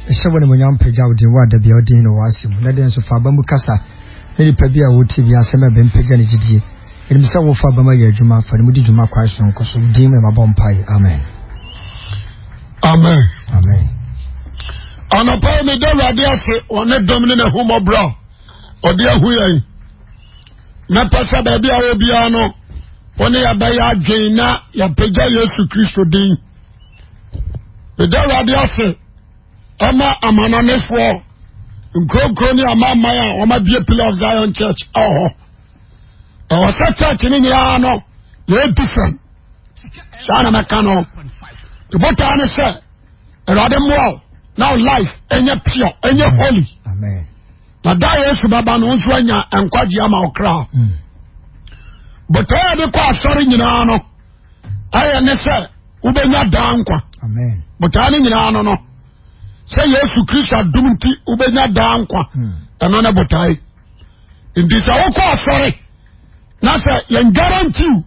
Yɛhyɛ wo animuonyam pagya wo din wo a da biara wodin no wɔ w'asɛm mu. Na dɛn nso fa aba mu kasa na nipa bi a ɔretie bi asɛm a ɛbɛmpagya ne gyidie. Yɛnim sɛ wofa aba mu ayɛ adwuma, fa ne mu di dwuma kwan soronko so. Wo din mu na mabɔ mpaeɛ. Amen. Amen. Amen. Anɔpa yi meda Awurade ase wɔ ne dɔm ne n'ahummɔborɔ a ɔde ahu yɛn. Mɛpɛ sɛ baabi a wɔ biara no, wo ne yɛbɛyɛ adwen na yɛapagya Yesu Kristo din. Meda Awurade ase ɛma amananefoɔ nkuronkuro ne amanaman a wɔabie Pillar of Zion Church ɛwɔ hɔ. Ɛwɔ sɛ church no nyinaa no yɛyɛ different. Saa na mɛka no. Botaa ne sɛ Awurade mmoa wo na wo life ɛnyɛ pure ɛnyɛ holy. Amen. Na da Yesu bɛba no nso anya nkwagye ama wo kra. Botaa yɛde kɔ asɔre nyinaa no ɛyɛ ne sɛ wobɛnya daa nkwa. Botaa no nyinaa no no sɛ Yesu Kristo adom nti wobɛnya daa nkwa. Ɛno ne botae. Nti sɛ wokɔ asɔre na sɛ yɛn guarantee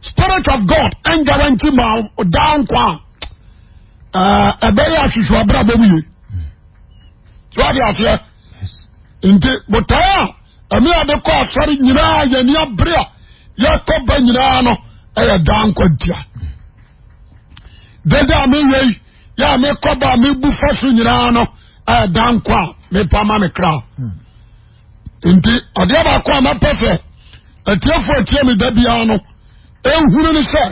spirit of God ɛn guarantee ma daa nkwa a ɛbɛyɛ ahwehwɛ abrabɔ mu yie. So ɔde aseɛ nti botae a ɛne ade kɔ asɔre nyinaa yɛn ani abere a yɛkɔ ba nyinaa no ɛyɛ daa nkwa ntia. Dede a meyɛ yi yɛ a mekɔ ba a mebu fa so nyinaa no ɛyɛ daa nkwa a mepa ma me kra. Nti adeɛ baako a mɛpɛ sɛ atiefo atie me da biara no ehunu ne sɛ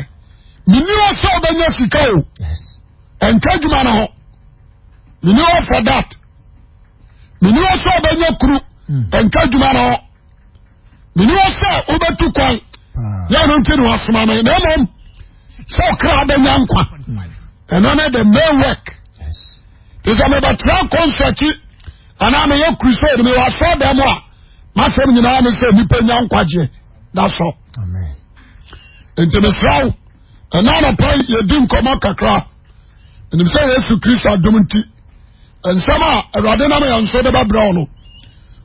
menni hɔ sɛ ɔbɛnya sika o ɛnka adwuma no ho menni hɔ for that menni hɔ sɛ ɔbɛnya kuru ɛnka adwuma no ho menni hɔ sɛ wobɛtu kwan yɛ no nti na wasoma me na mmom sɛ ɔkra bɛnya nkwa ɛno ne the main work te sɛ mebɛtena kɔnsakyi anaa meyɛ crusade mewɔ asɔ dɛm a masɛm nyinaa ne sɛ nnipa nya nkwagyeɛ that's all nti mesrɛ wo ɛna anɔpa yɛdi nkɔmmɔ kakra ɛnim sɛ yesu kristo adom nti nsɛm a awurade nam yɛn so de bɛbrɛ wo no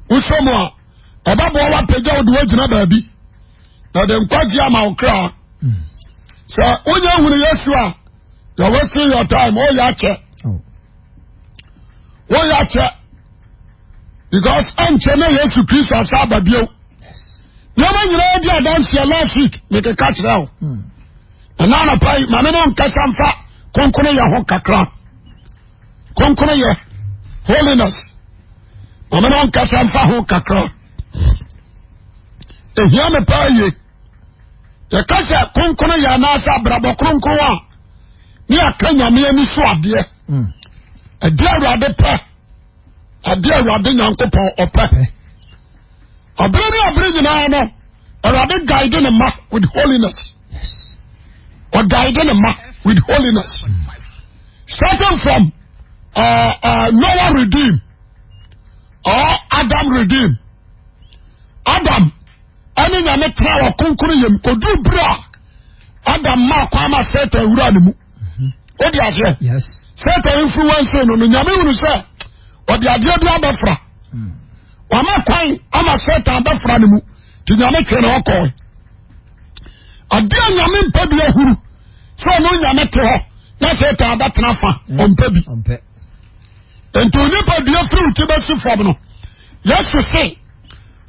wosɛ mu a ɛbɛboa woapagya wo de woagyina baabi na de nkwagye ama wo kra sɛ wonya hunu yesu a you're wasting your time woyɛ akyɛ woyɛ akyɛ because ɛnkyɛ na yesu kristo asa aba bio nneɛma nyinaa di adanseɛ last week mekeka kyerɛ wo ɛna anɔpa yi maame no nkasa mfa konkono yɛ ho kakra konkono yɛ holiness maame no nkasa mfa ho kakra ehia me paa yie yɛka sɛ konkono yɛ anaasɛ abrabɔ kronkron a ne yɛaka nyame ani so adeɛ ɛdeɛ awurade pɛ adeɛ awurade nyankopɔn ɔpɛ ɔbere ne ɔbere nyinaa no awurade guide ne ma with holiness ɔguide ne ma with holiness starting from uh, uh, Noah redeem or Adam redeem Adam ɛne nyame tena wɔ kronkron yam kodu bere a Adam maa kwan ma Satan wura ne mu. O di aseɛ. Satan influence no no nyame wunu sɛ ɔde adeɛ bi abɛfra. Hmm. Wama kwan ama Satan abɛfra ne mu ti nyame twɛ na ɔkɔɛ. Adeɛ nyame mpɛ bi ahuru sɛ ɔno nyame te hɔ na Satan abɛtena fa hmm. ɔmpɛ bi. Nti onipa dua firi ti bɛsi fam no Yesu se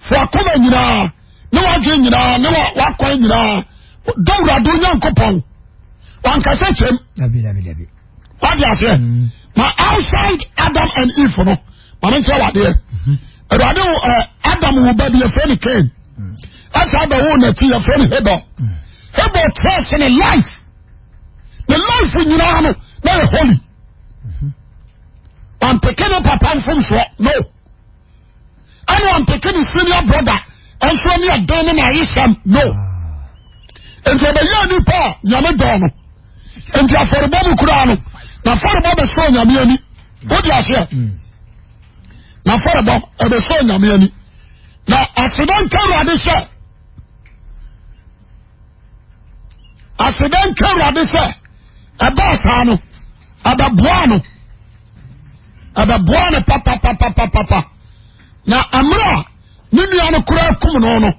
fo akoma nyinaa ne wadwe nyinaa ne wakwan nyinaa dɔ Awurade Onyankopɔn wankasa kyɛm wade aseɛ mm. na outside Adam and Eve no maame nkyerɛ wadeɛ mhm. Awurade wo ɛ eh, Adam wo ba bi yɛfrɛ no Cain mm. ɛsɛ Abel wo n'akyi yɛfrɛ no Hebel mm. Hebel trust ne life ne life nyinaa no na yɛ holy mhm. wampeke ne papa mfomsoɔ no ɛna wampeke ne senior brother nso ne ɛdɛn ne n'ayesɛm no nti ɔbɛyɛ nipa a nyame dɔɔ no nti afɔrebɔ mu koraa no n'afɔrebɔ bɛsɔ nyame ani wodi aseɛ n'afɔrebɔ ɛbɛsɔ nyame ani na aseda nka awurade sɛ aseda nka awurade sɛ ɛbaa saa no ɛbɛboa no ɛbɛboa no papapapapapa na mmerɛ a ne nua no koraa kum no no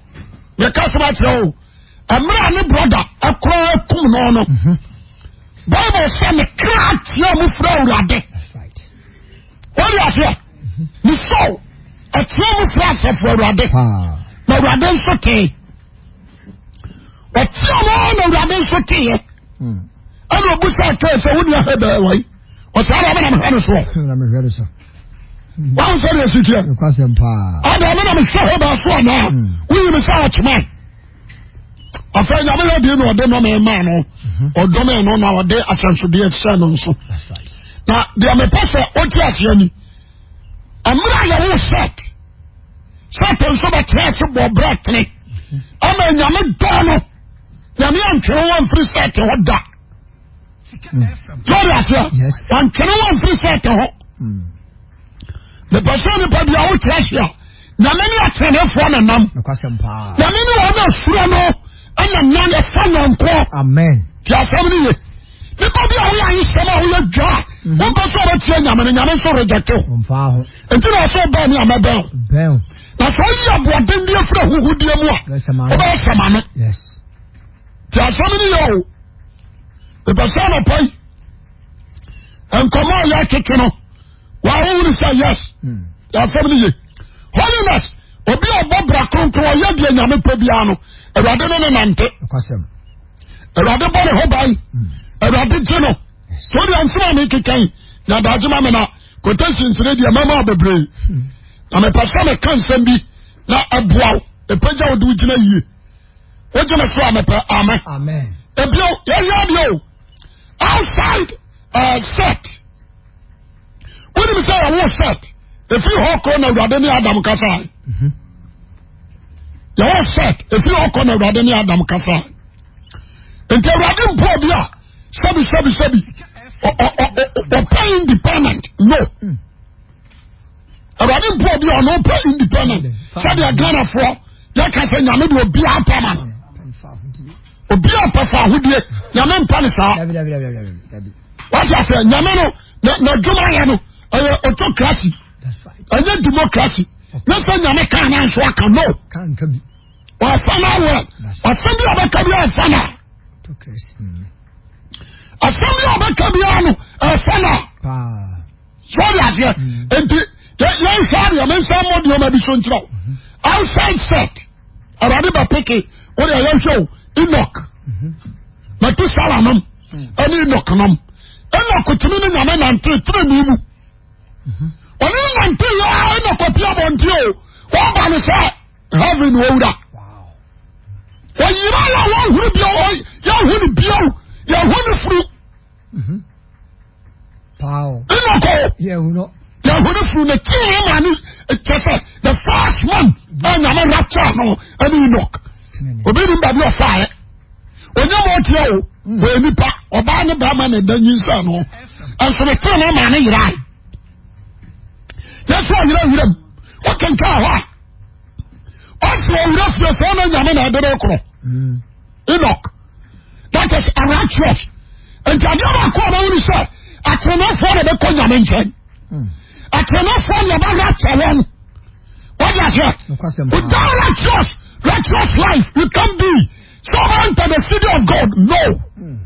yɛka sɛm akyerɛ o mmerɛ a ne brɔda koraa kum no no mhm. Bible sɛ ne kra tea mu frɛ awurade. Wode aseɛ ne sɔw ɛteɛ mu frɛ asafo awurade na awurade nso tee. Ɔteɛ mu na awurade nso teeɛ. Ɛna ɔbu sɛ ɔtee sɛ wo nua Habel wɔ yi. Ɔsɛ ara mena mehwɛ no soɔ. Wɔn sɛ deɛ si teɛ. Ada mena mehwɛ Habel so anaa. Woyi me sɛ ɔkyema. Afei nyame yɛ deɛ na ɔde nɔmɛ maa no. Ɔdɔmɛ no na ɔde ahyɛnsodeɛ hyɛ no nso. Na deɛ mepɛ sɛ ɔte aseɛ ni. Mmerɛ a yɛwo Seth, Seth nso bɛtena ase bɔ berɛ tene. Ama nyame dɔɔ no. Nyame antwene wɔn mfiri Seth hɔ da. Sɔre aseɛ. Wantwene wɔn mfiri Seth hɔ. Mepɛ sɛ nipa bi a wote ase a nyame ne atenenefoɔ na nam. Nyame ne wɔn a suro no ɛna nan ɛfa nyɔnkoɔ. Ti asɛm no ye. Nipa bi a woyɛ ayesɛm a woyɛ dwa a mhm. wompɛ sɛ ɔbɛtie nyame no nyame nso reject wo. Nti na ɔsɛ ɔbɛn ne amɛbɛn wo. Na sɛ ɔyi aboɔden bi afiri ahuhudeɛ mu a wobɛyɛ sɛm ano. Ti asɛm no yɛ o. Mepɛ sɛ anɔpa yi nkɔmɔ a yɛatwetwe no wɔawohunu sɛ yes hmm. asɛm no ye holiness obi a ɔbɔ bra kronkron ɔyɛ deɛ nyame pɛ biara no awurade ne ne nante awurade bɔ ne ho ban hmm. awurade gye no so deɛ nsɛm a mekeka yi na adagye ma me na quotations ne deɛ mɛma bebree hmm. na mepɛ sɛ meka nsɛm bi na ɛboa wo ɛpɛgya wo de wogyina yie wogye me so a mepɛ amen ebio yɛyɛ adeɛ o outside uh, set wonim sɛ yɛwo set ɛfiri hɔ kɔ na awurade ne adam kasa mhm. yɛwo set ɛfiri hɔ kɔ na awurade ne adam kasa nti awurade mpo obi a sɛbi sɛbi sɛbi ɔpɛ independent no mm. Awurade mpo obi a ɔno pɛ independent sɛdeɛ Ghanafoɔ yɛka sɛ nyame de obi apa ma no obi a pɛ fa ahodie nyame mpa ne saa wate asɛ nyame no n'adwuma yɛ no ɛyɛ autocracy ɛnyɛ democracy ne sɛ nyame kaa na nso aka no ɔfa no awɛ ɔsɛm bi a ɔbɛka bi ɔfa no asɛm bi a ɔbɛka biara no ɛfa no so ɔde aseɛ mm. nti yɛnhwɛ adeɛ me nsa mmɔ deɛ ɔma bi so nkyerɛ wo mm-hmm. outside set awurade bɛ peke wode yɛnhwɛ o Enoch mm-hmm. Metusala nom mm. ɛne Enoch nom Enoch tumi ne nyame nante tenenee mu mm-hmm. ɔne ne nante yɛ Enoch ɔpia abɔnten o wɔba no sɛ heaven wɔwura ɔyera yɛ wɔnhunu bio yɛnhu ne bio yɛnhu ne funu Enoch yɛhu ne funu ne tee ma ne kyɛ sɛ the first man a nyame rapture no ɛne Enoch obi nim baabi ɔfaeɛ ɔnyɛ ma ɔteɛ o ɔyɛ nipa ɔbaa ne bɛrima na ɛda nyinsɛn no ɛnso ne tee ne ma ne yerae yɛsɛ ɔyera wuram wokenkan hɔ a ɔsɛ ɔwura fie sɛ ɔna nyame na ɛde ne korɔ Enoch that is a righteous nti adeɛ baako a ɔbɛwuni sɛ ateneneefoɔ na ɛbɛkɔ nyame nkyɛn hmm. ateneneefoɔ na ɛbɛ rapture wɔn wɔde aseɛ without righteous righteous life you can be so enter the city of God no hmm.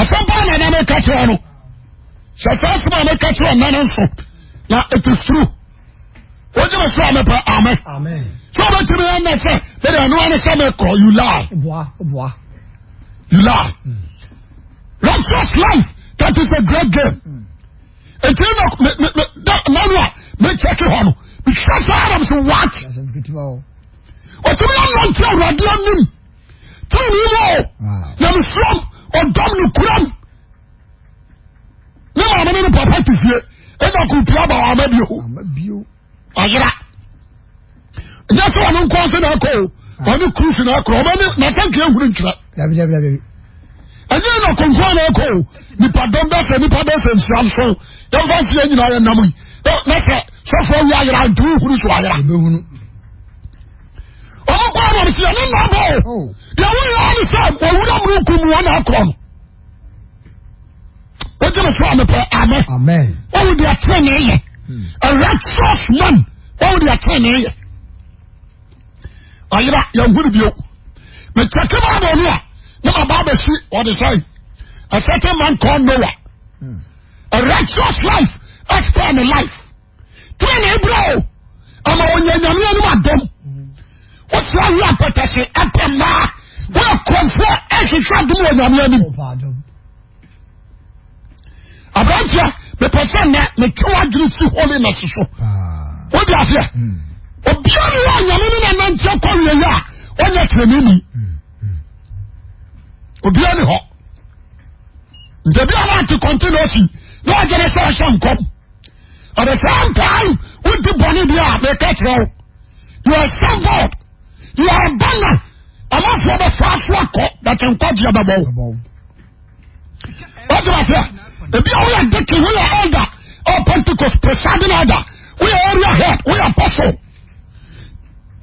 asɛm paa na ɛna meka kyerɛ no sɛ saa asɛm a meka kyerɛ ɔnna no nso na it is true. wogye me so a mepɛ amen sɛ wobɛtumi ɛnɛ sɛ mede ɛno ane sɛ mekɔ you lie you lie mm. righteous life that is a great game nti na nanu a mekyɛke hɔ no mehwɛ saa na mesɛ what ɔtumi anante awurade anim tene mu o nyamesuam ɔdɔm no kuram ne maame ne ne papa te fie ɛna kò pia ba wama bio ɔyera nyɛ sɛ ɔno nko ase na ɛkɔ o ah. ɔne cruise na ɛkɔ ɔbɛ ne n'asɛnka ehuru nkyerɛ ɛnyɛ na konko na ɛkɔ o nipa dɔm bɛ sɛ nipa bɛ sɛ nsia nso yɛn fa nsia nyinaa yɛ nam yi na sɛ sɔfo awi ayera nti wohuru so ayera ɔmo kɔ ɔmo sɛ ɛne nna bɔ o oh. deɛ woyɛ ɔne sɛ wɔwura mu nkum wɔn na akɔ no. wogye me so a mepɛ amen wɔwo deɛ tenenee yɛ hmm. a righteous man wɔwo deɛ tenenee yɛ ɔyera yɛnhu no bio mekyɛke bible no a na maba abɛsi ɔde sɛn a certain man called Noah hmm. A righteous life ɛspare ne life. Tena na ebira o. Ama wɔnyɛ nyame anim adom. Wosra wi apɛtɛse ɛpɛ mmaa. Woyɛ kurɔfoɔ ɛhwehwɛ adom wɔ nyame anim. Aberanteɛ mepɛ sɛ nnɛ metwe w'adwene si holiness so. Wode aseɛ? Hmm. Obiara ne wɔ nyame ne nananteɛ kɔ wieɛ a ɔnyɛ teneneni. Hmm. Hmm. Obiara ne hɔ. Nti ebi a wɔate kɔntinɛsi na ɔdwene sɛ ɔhyɛ nkɔm. At the same time, wodi bɔne bi a meka kyerɛ wo. You are serve God. You are a banner. Amanfoɔ bɛfa aso akɔ but nkwagyeɛ bɛbɔ wo. Wọ́n ti wá Ebi a woyɛ deacon, woyɛ elder, ɔ Pentecost presiding elder, woyɛ area head, woyɛ apostle.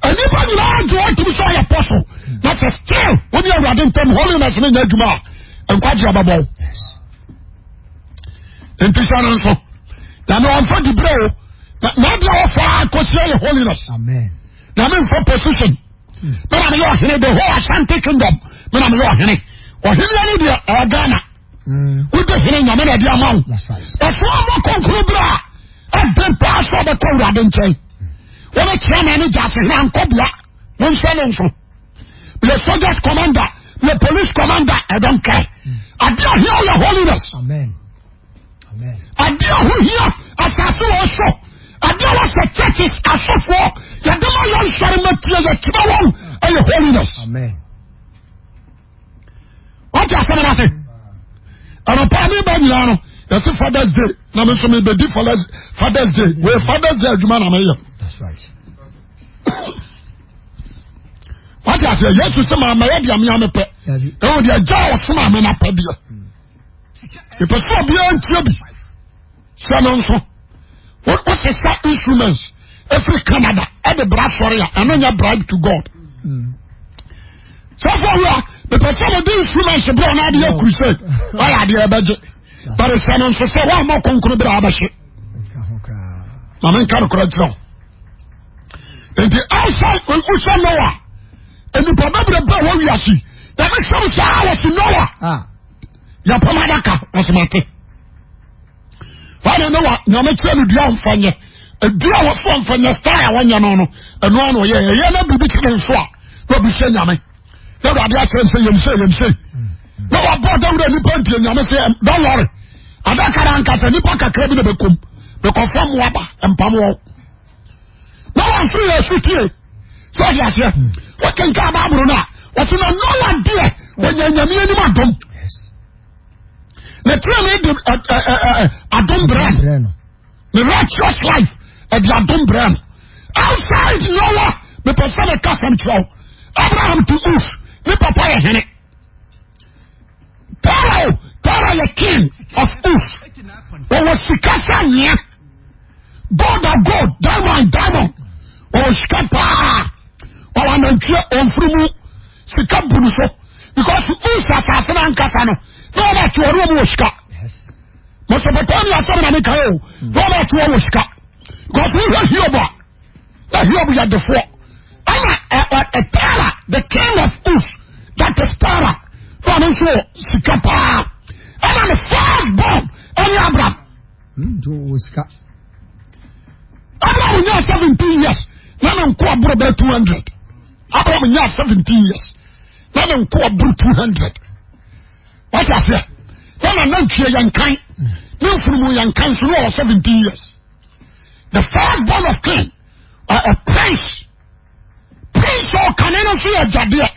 Nnipa nyinaa gye wɔn tumi sɛ ɔyɛ apostle. Na sɛ still wọ́n ní awurade ntam holiness ne nyɛ adwuma a nkwagyeɛ bɛbɔ wo. Nti sɛ no nso, na wɔmfa dibrɛ o, na n'adeɛ wɔfa akɔsia yɛ holiness. Na memfa position. Me na meyɛ ɔhene the whole Ashanti kingdom me na meyɛ ɔhene. Ɔhene ne deɛ ɛwɔ Ghana. Wode hene nyame na ɛde ama wo. Ɛfo a mɔkɔnkoro berɛ a ɛden paa sɛ ɔbɛkɔ awurade nkyɛn. Wɔbɛkyerɛ ma ne gya ase hene ankɔboa. Monhyɛ no nso. Meyɛ soldiers commander, meyɛ police commander, I don't care. Adeɛ ahia wo yɛ holiness. Amen. Adeɛ a ho hia asase wɔ so. Adeɛ a wɔsɛ churches asɔfoɔ yɛde ma yɛn nsɔre ma tie yɛkyerɛ wɔn ɛyɛ holiness. Wate asɛm no ase. Anɔpa mi ba nyinaa no yɛsi Father's Day na mi nso mi bɛ di Father's Day wei Father's Day adwuma na mi yɛ. Wate aseɛ Yesu sɛ maa mɛyɛ deɛ mea mepɛ ɛwɔ deɛ gya a ɔsoma me napɛ deɛ. mepɛ sɛ obiara ntie bi sɛ no nso wosesa instruments ɛfiri Canada ɛde bra sɔre a ɛno nyɛ bribe to God sɔfo wura mepɛ sɛ mede instruments berɛ ɔno adeɛ crusade wayɛ adeɛ ɛbɛgye but sɛ no nso sɛ woammɔ kronkron berɛ abɛhye ma menka nokorɛ kyerɛ wo nti outside wohwɛ Noah nnipa bɛbrɛ bɛ wɔ wiase na mesɛm saa wɔse Noah ah. Yɛpam adaka wɔsomate wọn ne wa nyame kyerɛ no dua nfa nyɛ dua wɔfo nfa nyɛ style a wɔnyɛ no no ɛno ano yɛ ɛyɛ na biribi kyerɛ nso a na obi hyɛ nyame na awurade akyerɛ sɛ yɛm sɛ yɛm sɛ na wabɔ dawuro nipa ntie nyame sɛ don't worry adaka na ankasa nipa kakra bi na bɛkɔm bɛkɔfa mmoaba mpam wɔn na wɔn nso yɛ sutie sɛ ɔde aseɛ wɔkenkan baabolo no a wɔsi na noa deɛ wɔnya nyame anim adom na tiri ne de adom brɛ no ne righteous life ɛde adom brɛ no outside noa mepɛ sɛ meka sɛm kyerɛ wo Abraham to us ne papa yɛ hene Pharaoh Pharaoh yɛ king of us wɔwɔ sika sɛ nea gold a gold diamond diamond wɔwɔ sika paa wɔwɔ anantwie ɔnfiri mu sika bu no so because us asase no ankasa no na wɔn ate wɔn wɔn wɔ sika Mesopotamia asɛm na meka o na wɔn ate wɔn wɔ sika because wohwɛ Hiob a na Hiob yɛ defoɔ ɛna ɛ Tara the king of Us that is Tara na ɔno nso wɔ sika paa ɛna ne first born ɛne Abraham. Wɔ sika. Abraham nyaa 17 years na ne nkoa boro bɛyɛ 200. Abraham nyaa 17 years na ne nkoa boro 200. Wate aseɛ? Na nanantwie yɛ nkan ne mfunumu yɛ nkan so na ɔwɔ 17 years. The first born of king, a prince, prince ɔkane no nso yɛ agyadeɛ.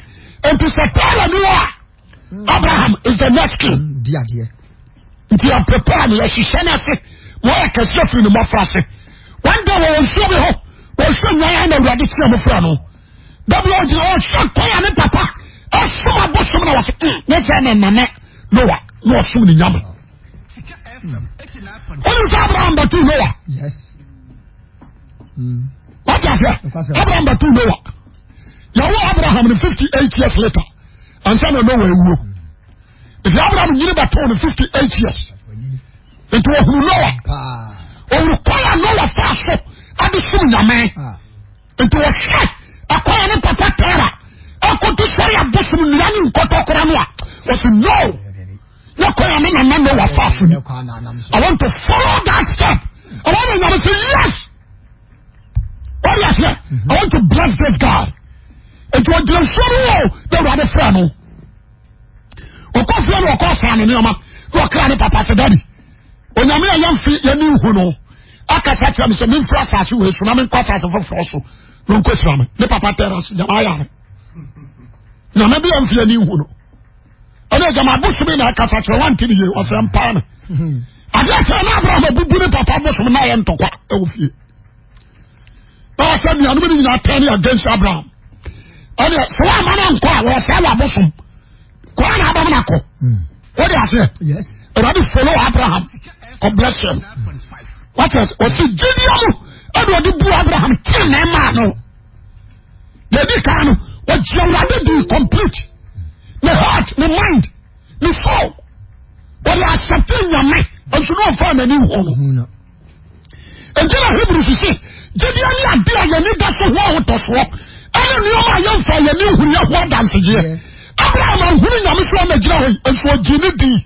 Nti sɛ Tara ni hɔ a, Abraham is the next king. Di adeɛ. Nti yɛ prepare no yɛhyehyɛ no ase ma ɔyɛ kɛseɛ firi ne mmɔfra ase. One day wɔwɔ nsuo bi hɔ wɔhwɛ nwan na awurade teɛ mo frɛ no. Dabi ɔgyina ɔhwɛ kwan a ne papa ɛsom abosom na wɔsɛ mm ne sɛ ne nana Noah na ɔsom ne nyame. Wɔn sɛ Abraham bɛtu Noah. Yes. Wọ́n ti àfẹ́ Abraham bɛtu Noah. Yàwó Abraham ní 58 years later. Ansa na Noah ewuo. Nti Abraham nyini bɛtoo no 58 years. Nti wɔhunu Noah. Ɔhunu kwan a Noah faa so ade som nyame. Nti wɔhwɛ ɛkwan a ne papa Tara ɛkoto sɔre abosom nnua ne nkɔtɔkora no a wɔsi no. Nyɛ kwan a me nana Noah faa so ni. I want to follow that step. I want to nyame say yes. What do you say? I want to bless this guy. Nti ɔgyina nsuo no o na awurade frɛ no. Ɔkɔ fie no ɔkɔ saa ne nneɛma na ɔkra ne papa sɛ dadi. Onyame a yɛmfe yɛne nhu no akasa kyerɛ me sɛ memfiri asase wei so na menkɔ asase foforɔ so na ɔnkɔhyira me. Ne papa tɛra so gyama ayare. Nyame bi a mfe yɛne nhu no. Ɛna gyama abosom na akasa kyerɛ wante ne yie ɔsɛ mpaa no. Adeɛ kyerɛ na Abraham abubu ne papa abosom na ayɛ ntɔkwa ɛwɔ fie. Na ɔsɛ nuanom no nyinaa turn against Abraham. Ɛna sɛ wɔama no ankɔ a wɔsɛ wɔ abosom. Kɔa na abam no akɔ. Wode aseɛ? Awurade follow Abraham. God bless him. What else? Ɔsi gyidie mu ɛna ɔde bu Abraham tenenee maa no. Deɛ ɛdi kan no, ɔgye Awurade di complete. Ne heart, ne mind, ne soul. Ɔde accept Nyame nso na ɔmfa n'ani nhu no. Nti na Hebrew sisi gyidie ne ade a yɛn ani da so ho ahotɔsoɔ ɛne nneɛma a yɛmfa yɛn ani nhunu yɛ ho adansegyeɛ. Abraham ahunu Nyame so ama gyina hɔ yi nso ɔgye ne di.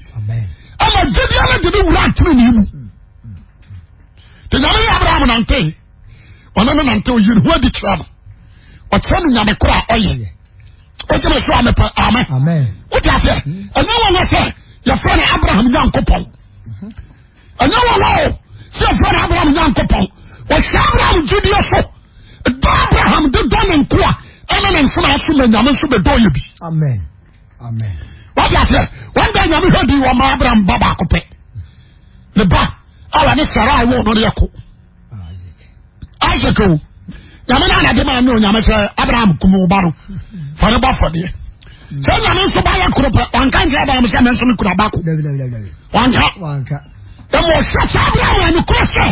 Ama gyidie no de ne wura atenenee mu. Te Nyame ne Abraham nante. Ɔne no nante oyi ne ho adi kyerɛ no. Ɔkyerɛ no Nyame koro a ɔyɛ. Ɔgyina so a mepɛ amen. Wote aseɛ? Ɛnyɛ wɔn sɛ yɛfrɛ no Abraham Nyankopɔn. Ɛnyɛ wɔn o sɛ yɛfrɛ no Abraham Nyankopɔn. Ɔhwɛ Abraham gyidie so. Dɔ Abraham de dɔ ne nkoa ɛne ne nsena so na Nyame nso bɛdɔ yɛ bi. Amen. Amen. Wate aseɛ? Wɔn da Nyame hwɛ di wɔn ma Abraham ba baako pɛ. Ne ba a wɔne Sarai wo no yɛ ko. Isaac o nyame no anade maa ne onyame sɛ Abraham kum wo ba no fa ne bɔ afɔdeɛ sɛ nyame nso ba yɛ koro pɛ wanka nkyerɛ Abraham sɛ me nso me kura ba ko wanka ɛma ɔhyɛ sɛ Abraham anokorɛ sɛ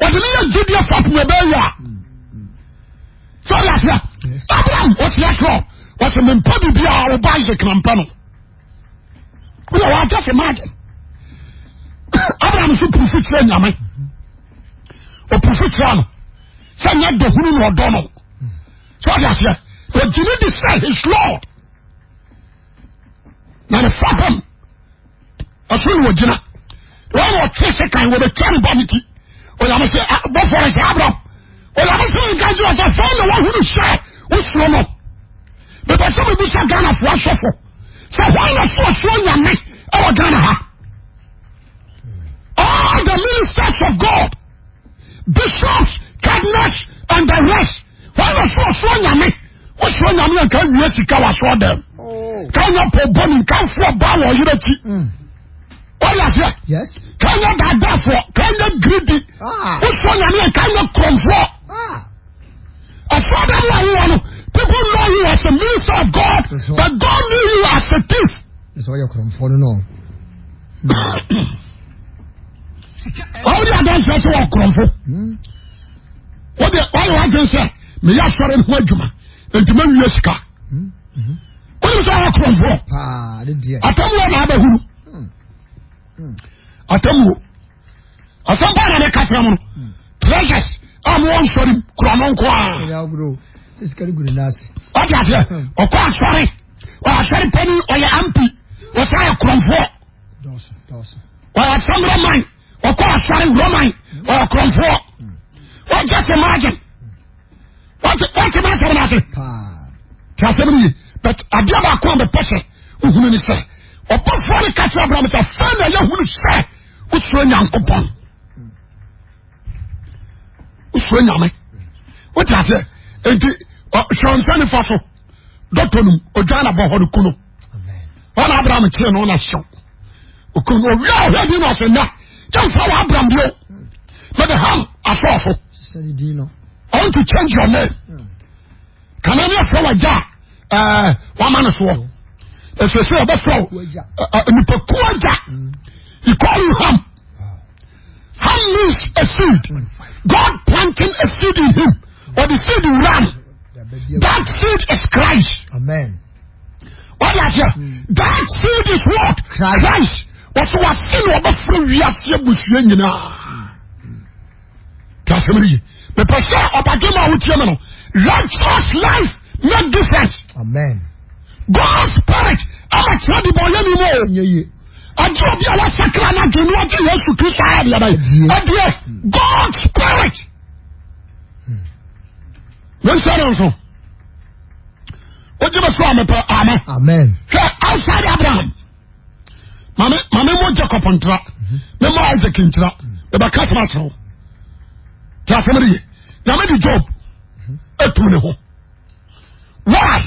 ɔde ne yɛ gyidie fapem ɛbɛyɛ a sɛ ɔyɛ aseɛ Abraham ɔsi atorɔ ɔsɛ mempɛ biribiara wo ba Isaac na mpɛ no wọ́n wọ́n just imagine Abraham nso purufu kyerɛ nyame ɔpurufu kyerɛ no sɛ nyɛ dɔhunu na ɔdɔ no sɛ ɔde aseɛ ɔgyina di sɛ his lord na ne fapem ɔso na ɔgyina wɔn na ɔtwe se kan wɔbɛtwa ne ba ne ti onyame sɛ bɔfoɔ no sɛ Abraham onyame sɛ nka gye ɔsɛ fɛn na wahunu sɛ wosuro no mepɛ sɛ mebisa Ghanafoɔ asɔfo sɛ hwan na so ɔsoro nyame ɛwɔ Ghana ha all the ministers of God bishops cardinals and the rest hwan na so ɔsoro nyame wosoro nyame a nka nwia sika wɔ asɔɔ dɛm ka nya pɔ bɔne nka mfoɔ ba wɔ ɔyere akyi wɔde aseɛ ka nya daadaafoɔ ka nya greedy wosoro nyame a nka nya korɔmfoɔ Ɔsoro dɛm a wowɔ no people know you as a minister of God but God knew you as a thief. Sɛ ɔyɛ korɔmfoɔ no no. Wɔn de adanseɛ sɛ wɔ korɔmfo. Wọ́n de wọ́n yɛ wọ́n adwene sɛ meyɛ asɔre ho adwuma nti ma wie sika. Wọ́n sɛ ɔyɛ korɔmfoɔ. Atamuo na abɛhuru. Atamuo. Asɛm paa na meka kyerɛ mo no. Treasures a mo wɔ nsɔre mu kura no nko ara. Wate aseɛ ɔkɔ asɔre ɔyɛ asɔre panyin ɔyɛ MP ɔsan yɛ korɔmfoɔ ɔyɛ asɛmrɛ man ɔkɔ asɔre roman ɔyɛ korɔmfoɔ wɔn just imagine wɔte wɔte ma asɛm n'ase te asɛm no yie but adeɛ baako a mepɛ sɛ wohunu ne sɛ ɔbɔfoɔ no ka kyerɛ Abraham sɛ afei na yɛhunu sɛ wosuro Nyankopɔn wosuro Nyame wote aseɛ enti hwɛ nsa nifa so dɔtɔ nom odwa na bɔ hɔ no ku no ɔna Abraham kyerɛ no ɔna hyew okun no owia ɔhwɛ di na ɔsɛ nnɛ yɛmfa wɔ Abraham bio mede ham asɔɔso I want to change your name kana ne afrɛ wagya a ɛɛ wama no soɔ ɛsɛ sɛ ɔbɛfrɛ wo nipakuo agya he call you ham ham means a seed God planting a seed in him or the seed wura no that seed is Christ. Amen. What is here? That seed is what? Christ. Wɔsɛ wase na ɔbɛfrɛ wiase abusua nyinaa. Tí a sẹ́mi ni yìí. Mepɛ sɛ ɔbadwe ma a wotie me no. Righteous life make difference. Amen. God spirit ama kyerɛ de bɔ ɔyɛ ni mu o. Ɔgye obi a wasakra n'adwene na ɔgye Yesu Kristo ayɛ deɛ bɛyɛ. Ɛdeɛ God spirit. Wɔnhyɛ no nso. Wogye me so a mepɛ amen. Amen. Hwɛ outside Abraham. Maame maame mo Jacob ntra. Me mo Isaac ntra. Mebɛka asɛm akyerɛ wo. Te asɛm no ye. Nyame de Job etu ne ho. Why?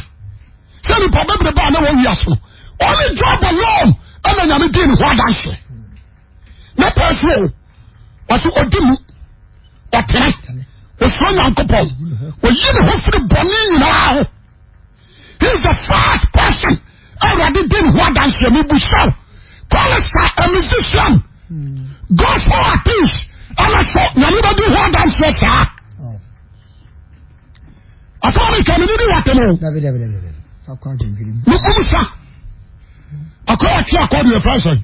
Sɛ nipa bebrebe a na wɔ wiase no, only Job alone ɛna Nyame di ne ho adanse. Ne pɛɛ so o, wɔsi odi mu, ɔtene, osuro Nyankopɔn, oyi ne ho firi bɔne nyinaa ho. He is the first person Awurade di ne ho adanse mi bu sɛw. Chorister, a musician, gospel artist, ɛna sɛ Nyame bɛ di ho adanse saa. Asọ́rọ̀ mi kàmi níbi wà tẹ̀lé o. Ní kúmu sa. Akọ́ àti akọ́ di ẹ̀fẹ́ sẹ́yìn.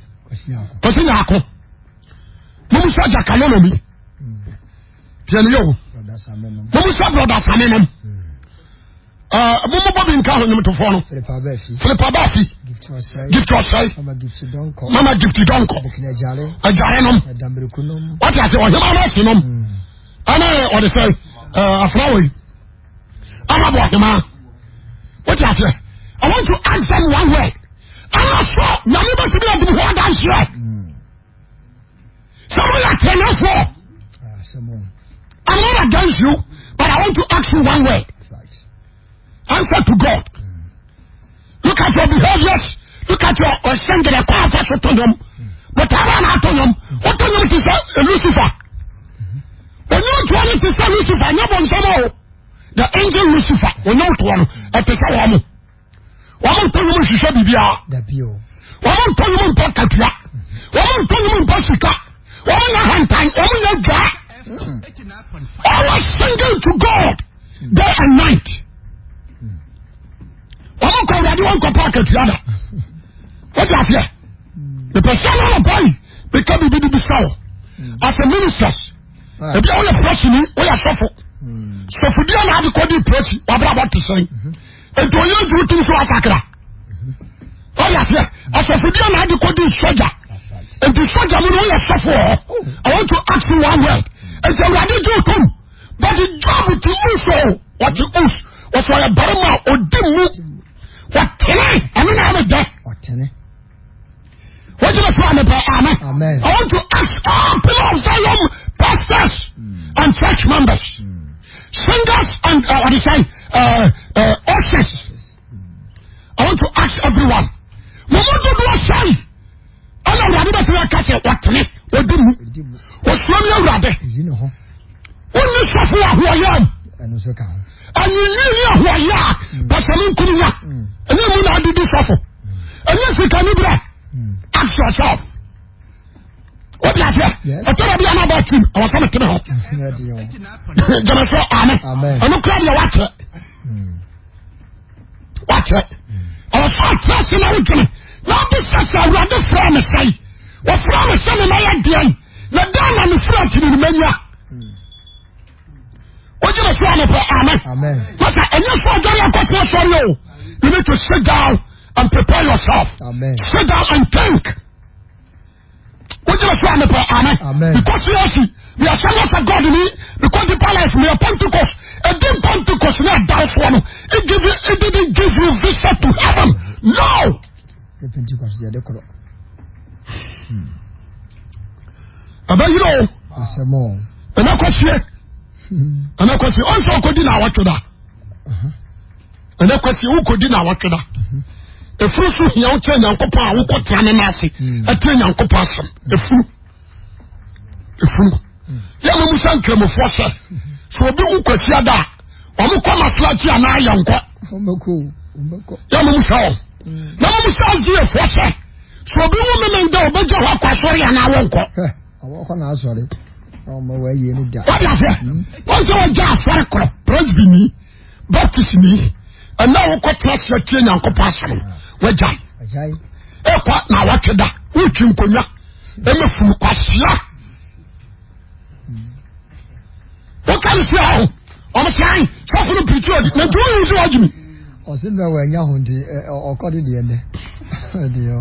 Kwasi Nyako. Mumu sa Jakalo lomi. Tiẹ̀ ni yẹ o. Mumu sa Broda Sami nom. Mumu bɔ bi nka ho nnwomtofoɔ no. Philip Abafi. Gift Ɔsɛe. Mama Gift Dɔnkɔ. Agyare nom. Wate ase ɔhema no ase nom. Ɛna ɔde sɛ afra wɔ yi. Ama bɔ ɔhema. Wate ase. I want to ask them one word. Ɛna so nyame bɛtumi adi ho adanseɛ. Sɛ moyɛ atɛnɛfoɔ. I'm not against you, but I want to ask you one word. Answer to God. Look at your behaviors. Look at your singing. Kɔ afa so to nnwom. But ara na ato nnwom. Woto nnwom te sɛ Lucifer. Onyom toɔ no te sɛ Lucifer. Nyɛ bɔ nsɛm o. The angel Lucifer. Onyom toɔ no. Ɛte sɛ wɔn mo. Wɔn ntɔ nnwom nhwehwɛ biribiara. Wɔn ntɔ nnwom ntɔ katua. Wɔn ntɔ nnwom ntɔ sika. Wɔn nyɛ hantan. Wɔn nyɛ dwa. Always singing to God day and night. Wɔn kɔ awurade wɔn kɔ paaki atua da. Wọ́n ti aseɛ. Mepɛ sɛ wɔn ɔbɔ yi meka biribi de bisa wɔ. As a ministers, ebi a wɔyɛ prɛsini, wɔyɛ sɔfo. Sɔfodi a na adi kɔ di prɛsi, wabra bɔ te sɛn. Nti oyɛ nso wotum so asakra. Wɔyɛ aseɛ. Asɔfodi a na adi kɔ di sɔgya. Nti sɔgya mu no wɔyɛ sɔfo wɔ hɔ. I want to ask you one word. Nti awurade gye otom. But Job ti us o, wɔte us. Wɔsɔ ɔyɛ barima a odi mu. Wɔtene, ɛno na ɛne dɛ. Wɔgyina so amepɛ, amen. I want to ask all people of Zion, pastors and church members, singers and what is say, ushers. I want to ask everyone. Mo mu dodoɔ sɛn ɛna awurade bɛ sɛ yɛka sɛ wɔtene wɔdi mu wɔsuro ne awurade wonni sɔfo ahoɔyɛ mu anyinyi ne ahoɔyɛ a pɛsɛme nkum nya ɛnyɛ mu na adedi sɔfo ɛnyɛ sika ni berɛ ask yourself wọ́n aseɛ ɛtọ́rọ̀ bí anabɔ atum ɛwɔ sɛ mi tẹ̀lé hɔ jẹmẹ sọ amen ɛnu kura deɛ wakyɛ wakyɛ ɛwɔ sɛ ɔkyerɛ se na wodwene na wobisa sɛ awurade frɛ me sɛe wɔfrɛ me sɛ memɛyɛ deɛn na dɛn na mefiri akyiri no manya wogye me so anɔpɛ amen masa ɛnyɛ sɛ ɔdware akɔto asɔre o you need to sit down and prepare yourself. Amen. Sit down and think. Wogyina so anɔpɛ amen. Because seriously, we are sons of God ni because deeper life we are Pentecost. Ɛdi Pentecost ní ɛda soɔ no, it give you it didn't give you visa to heaven. No. Pentecost yɛ de korɔ. Ɛbɛyerɛ o. Ɛnɛ kɔsie. Ɛnɛ kɔsie. Ɔnsɛ ɔkɔdi na awɔtwe da. Ɛnɛ kɔsie wokɔdi na awɔtwe da. Efuru so hia wokyerɛ Nyankopɔn a wokɔ tena ne nan ase. Ɛtena Nyankopɔn asɛm. Efuru. Efuru. Yɛ mo musa nkramofoɔ sɛ sɛ obi wo kɔsi ada a wɔn kɔ masalakyi anaa yɛn kɔ. Yɛ mo musa wɔn. Na mo musa aziefoɔ sɛ sɛ obi wo meme da ɔbɛgya hɔ akɔ asɔre anaa wɔnkɔ. Wọ́n aseɛ wọ́n sɛ wɔgya asɔre korɔ presby ni baptist ni ɛnna wokɔ tena ase atie nyankopɔn asɛm no wagyae ɛkɔ na awɔtwe da wotwi nkonnwa ɛmɛ funu kwasia woka ne sɛ ɔho ɔmo sɛn sɔfo no pirikyi ɔdi na ntumi yi sɛ wagye mi. ɔsi bɛ wɔ ɛnya ho nti ɔkɔ de deɛ dɛ deɛ ɔ.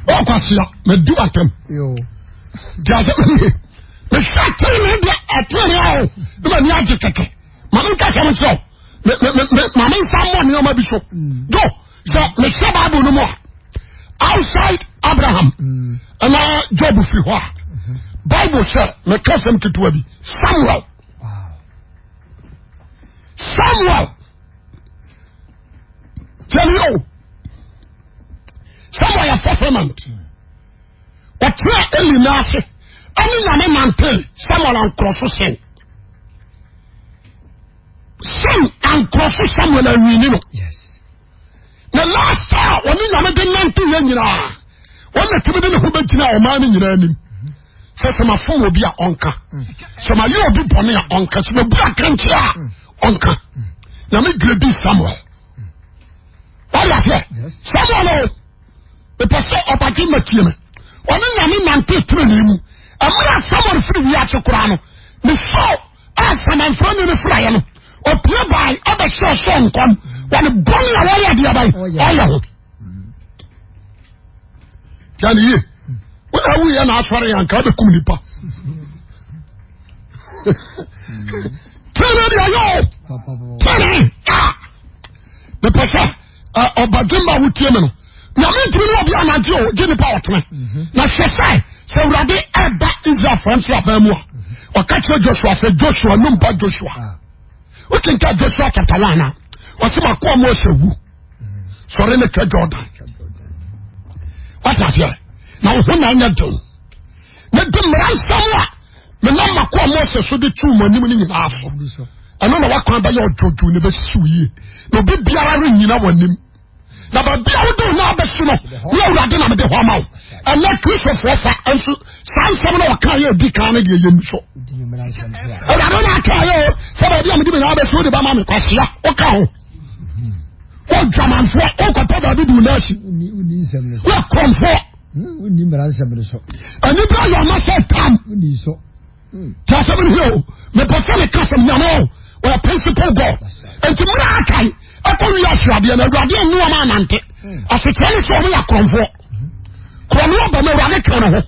Ɔkwasia madi w'atɛm. Di asɛm no yie. Mehwɛ atene deɛ atene awo ne ma ni agye kɛkɛ. Maame nka sɛm nkyerɛ wo. Me me me maame nsa mmɔ nneɛma bi so. Do sɛ mehwɛ Bible no mu a outside Abraham ɛna Job firi hɔ a Bible sɛ meka sɛm ketewa bi Samuel. Samuel. Tell you. Samuel yɛ fulfillment. Ɔtena Eli n'ase ɛne nyame nante Samuel ankorɔ so sɛn. Sɛn ankorɔ so Samuel anwini no. Na last a ɔne nyame de nante yɛ nyinaa wɔn na tumi de ne ho bɛgyina ɔman no nyinaa anim. Sɛ sɛ mafom obi a ɔnka. Sɛ mayɛ obi bɔne a ɔnka. Sɛ mabu akankyerɛ a ɔnka. Nyame gredi Samuel. Wọ́n yà Samuel o mepɛ sɛ ɔbagye ma tie me ɔne nyame nante tenenee mu ɛmerɛ a Samuel firi wiase koraa no ne sɔ a samanfrɛ ne ne firaeɛ no ɔpue bae ɛbɛhyɛ ɔsɔ nkɔm wɔne bɔne a wɔyɛ adeɛ aban ɔyɛ ho tiane yie wona wuyɛ na asɔre yɛ anka wobɛkum nipa tene deɛ yɛ o tene a mepɛ sɛ ɔbadwemba a wotie me no nyame ntumi ne ɔbi anagye o gye nipa ɔtene mhm. na hwɛ sɛ sɛ awurade ɛba israelfoɔ nso aban mu a mhm. ɔka kyerɛ joshua sɛ joshua no mba joshua ah. wokenka joshua chapter 1 a ɔsɛ makoa mose wu mhm. sɔre ne twa jordan wate aseɛ na wo ho na anyɛ den na di mmara nsɛm a menam makoa Mose so de tuu mo anim no nyinaa so ɛno na wakwan bɛyɛ ɔdwodwo na ɛbɛsiw yie na obi biara rennyina w'anim na baabi a wode wo nan abɛsi no ne awurade na mede hɔ ama wo ɛnɛ kristofoɔ fa nso saa nsɛm na ɔka yɛ adi kan no deɛ yɛnni so awurade na aka yɛ o sɛ baabi a mede me nan abɛsi wode bɛma me kwasea woka ho wodwamanfoɔ wokɔpɛ baabi de wo nan asi wokorɔmfoɔ Wonni mmara nsɛm no so. Nnipa yɛ ɔma sɛ tam. Wonni so. Hmm. Tí a sɛm no hɛ o, mepɛ sɛ meka sɛm nyame o, ɔyɛ principle God. Nti mmerɛ akae ɛkɔ wi asuadeɛ no awurade ɛnu ɔma anante. Hmm. Asekyerɛ ne sɛ ɔmo yɛ akorɔmfoɔ. Hmm. Korɔno ɔba mu awurade twɛn ne ho.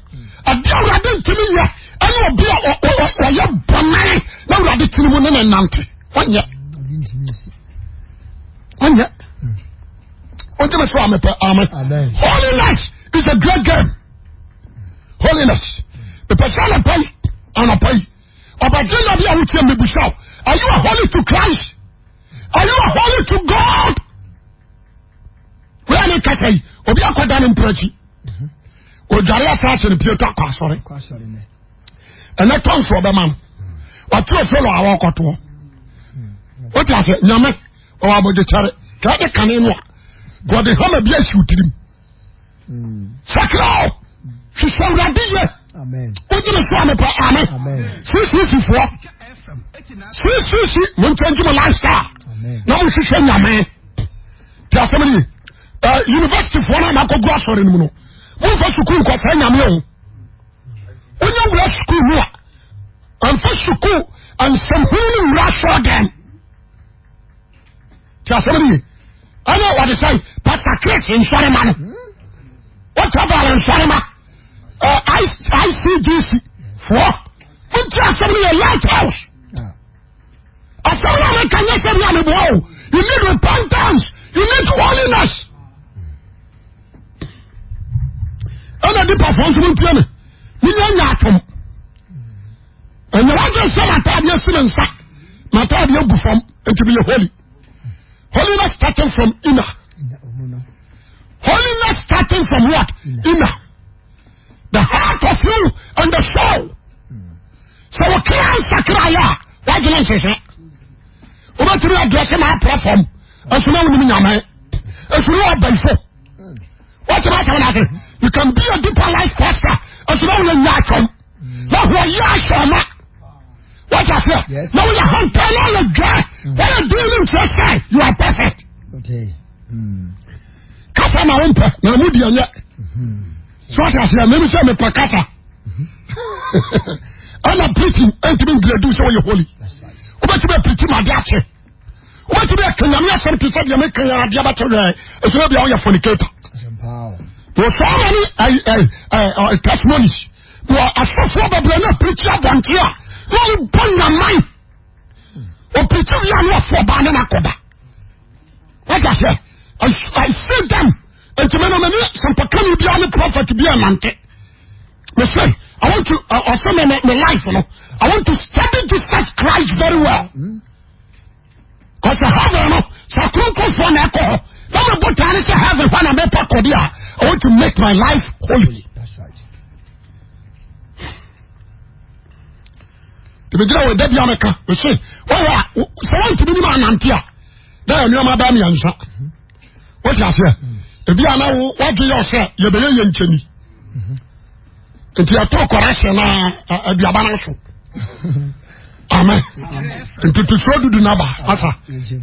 Adeɛ awurade ntumi nyɛ ɛne ɔbi a ɔyɛ bɔne na awurade tiri mu ne ne nante. Ɔnyɛ. Ɔnyɛ. Wọ́n ti sọ àmì pẹ amen. Holiness is a great game. Holiness. Ìpè sẹ́ ànàpá yìí ànàpá yìí. Ọba jẹ́ nàbí àwọn tí a mi bùsà o. Are you a holy to Christ? Are you a holy to God? Wọ́n yà ní kẹsẹ̀ yìí, obi akọ̀dá ní mpirẹ́kì. Odware asaase ní pie tó akọ asɔre. Ɛnɛ tɔnso ɔbɛma no. Wàtí ofolo àwọn ọkọ̀toɔ. Wọ́n ti ase nyame. ɔwɔ abɔgyekyɛre ka ɛde kane no a gɔde hama bi asi wo tirim hmm. sakra o hwehwɛ awurade yɛ wogye me so amepɛ ame sisisifoɔ sisisi monkyɛngye mo lifestyle na monhwehwɛ nyame te asɛm no ye universityfoɔ no a makɔgu asɔre no mu no momfa sukuu nkɔsɛe nyame o wonya wura sukuu mu a ɛmfa sukuu nsɛmhunu no wura asɔre dɛm ti asɛm no ye ɛne wɔde sɛn pastor chris nsɔrema no wɔtɔ baale nsɔrema icgc foɔ wonti asɛm no yɛ light house asɛm no a meka nyɛ sɛ bi a meboa o you need repentance you need holiness ɛna nipafoɔ nso montie me menya nya atom ɛnyɛ wadwen sɛ m'ataadeɛ si me nsa m'ataadeɛ gu fam nti meyɛ holy holiness starting from inner holiness starting from what inner the heart of you and the soul sɛ wɔkra nsakra yɛ a wadwene nhyehyɛ wobɛtumi adrɛse ma aprɛ fam ɛso na wonim nyame ɛso ne ɔbɛnfo wɔtumi asɛm no ase you can be a deeper life pastor ɛso na woyɛ nya atwam na wɔyɛ ahyɛma wɔte aseɛ na woyɛ hantan na ɔyɛ dwa wɔyɛ dun ne nkyerɛ sɛ you are perfect kasa na wompɛ na mu deɛ nyɛ so wɔte aseɛ meme sɛ mepɛ kasa ɛna preaching ɛntumi ngradu sɛ woyɛ holy wobɛtumi apirikyi ma ade akye wobɛtumi aka nyame asɛm te sɛ deɛ meka yɛ adeɛ bɛkyɛ wɛ ɛsɛ bia woyɛ fornicator. Wɔ so many testimonies. Wɔ asɔfoɔ bebree na pirikyi abɔnten a na wɔn bɔ nyaman. Opirikyi wia ne ɔfo ɔbaa ne n'akɔda. Wọ́n ti sẹ́, I see them. Nti mi na mi ní sàmpakani bi a ne prophet bi a nante. Me say, I want to, ọsẹ mi mi life no, I want to study Jesus Christ very well. Mm. Kɔsɛ heaven no sɛ akronkronfoɔ na ɛkɔ hɔ na me botaa ne sɛ heaven hɔ na mepɛ kɔde a I want to make my life holy. Tìmígyina wɔ ɛda bi a mɛka mese wɔyɛ a sɛ wɔntumi nim anante a na yɛ nneɛma bɛɛ mmiɛnsa wote aseɛ ebi a na wo wadwe yɛ ɔsɛ yɛbɛyɛ yɛ nkyɛni nti ɛto kɔrɛhyɛ na aduaba no so amen ntutusuo dudu naba asa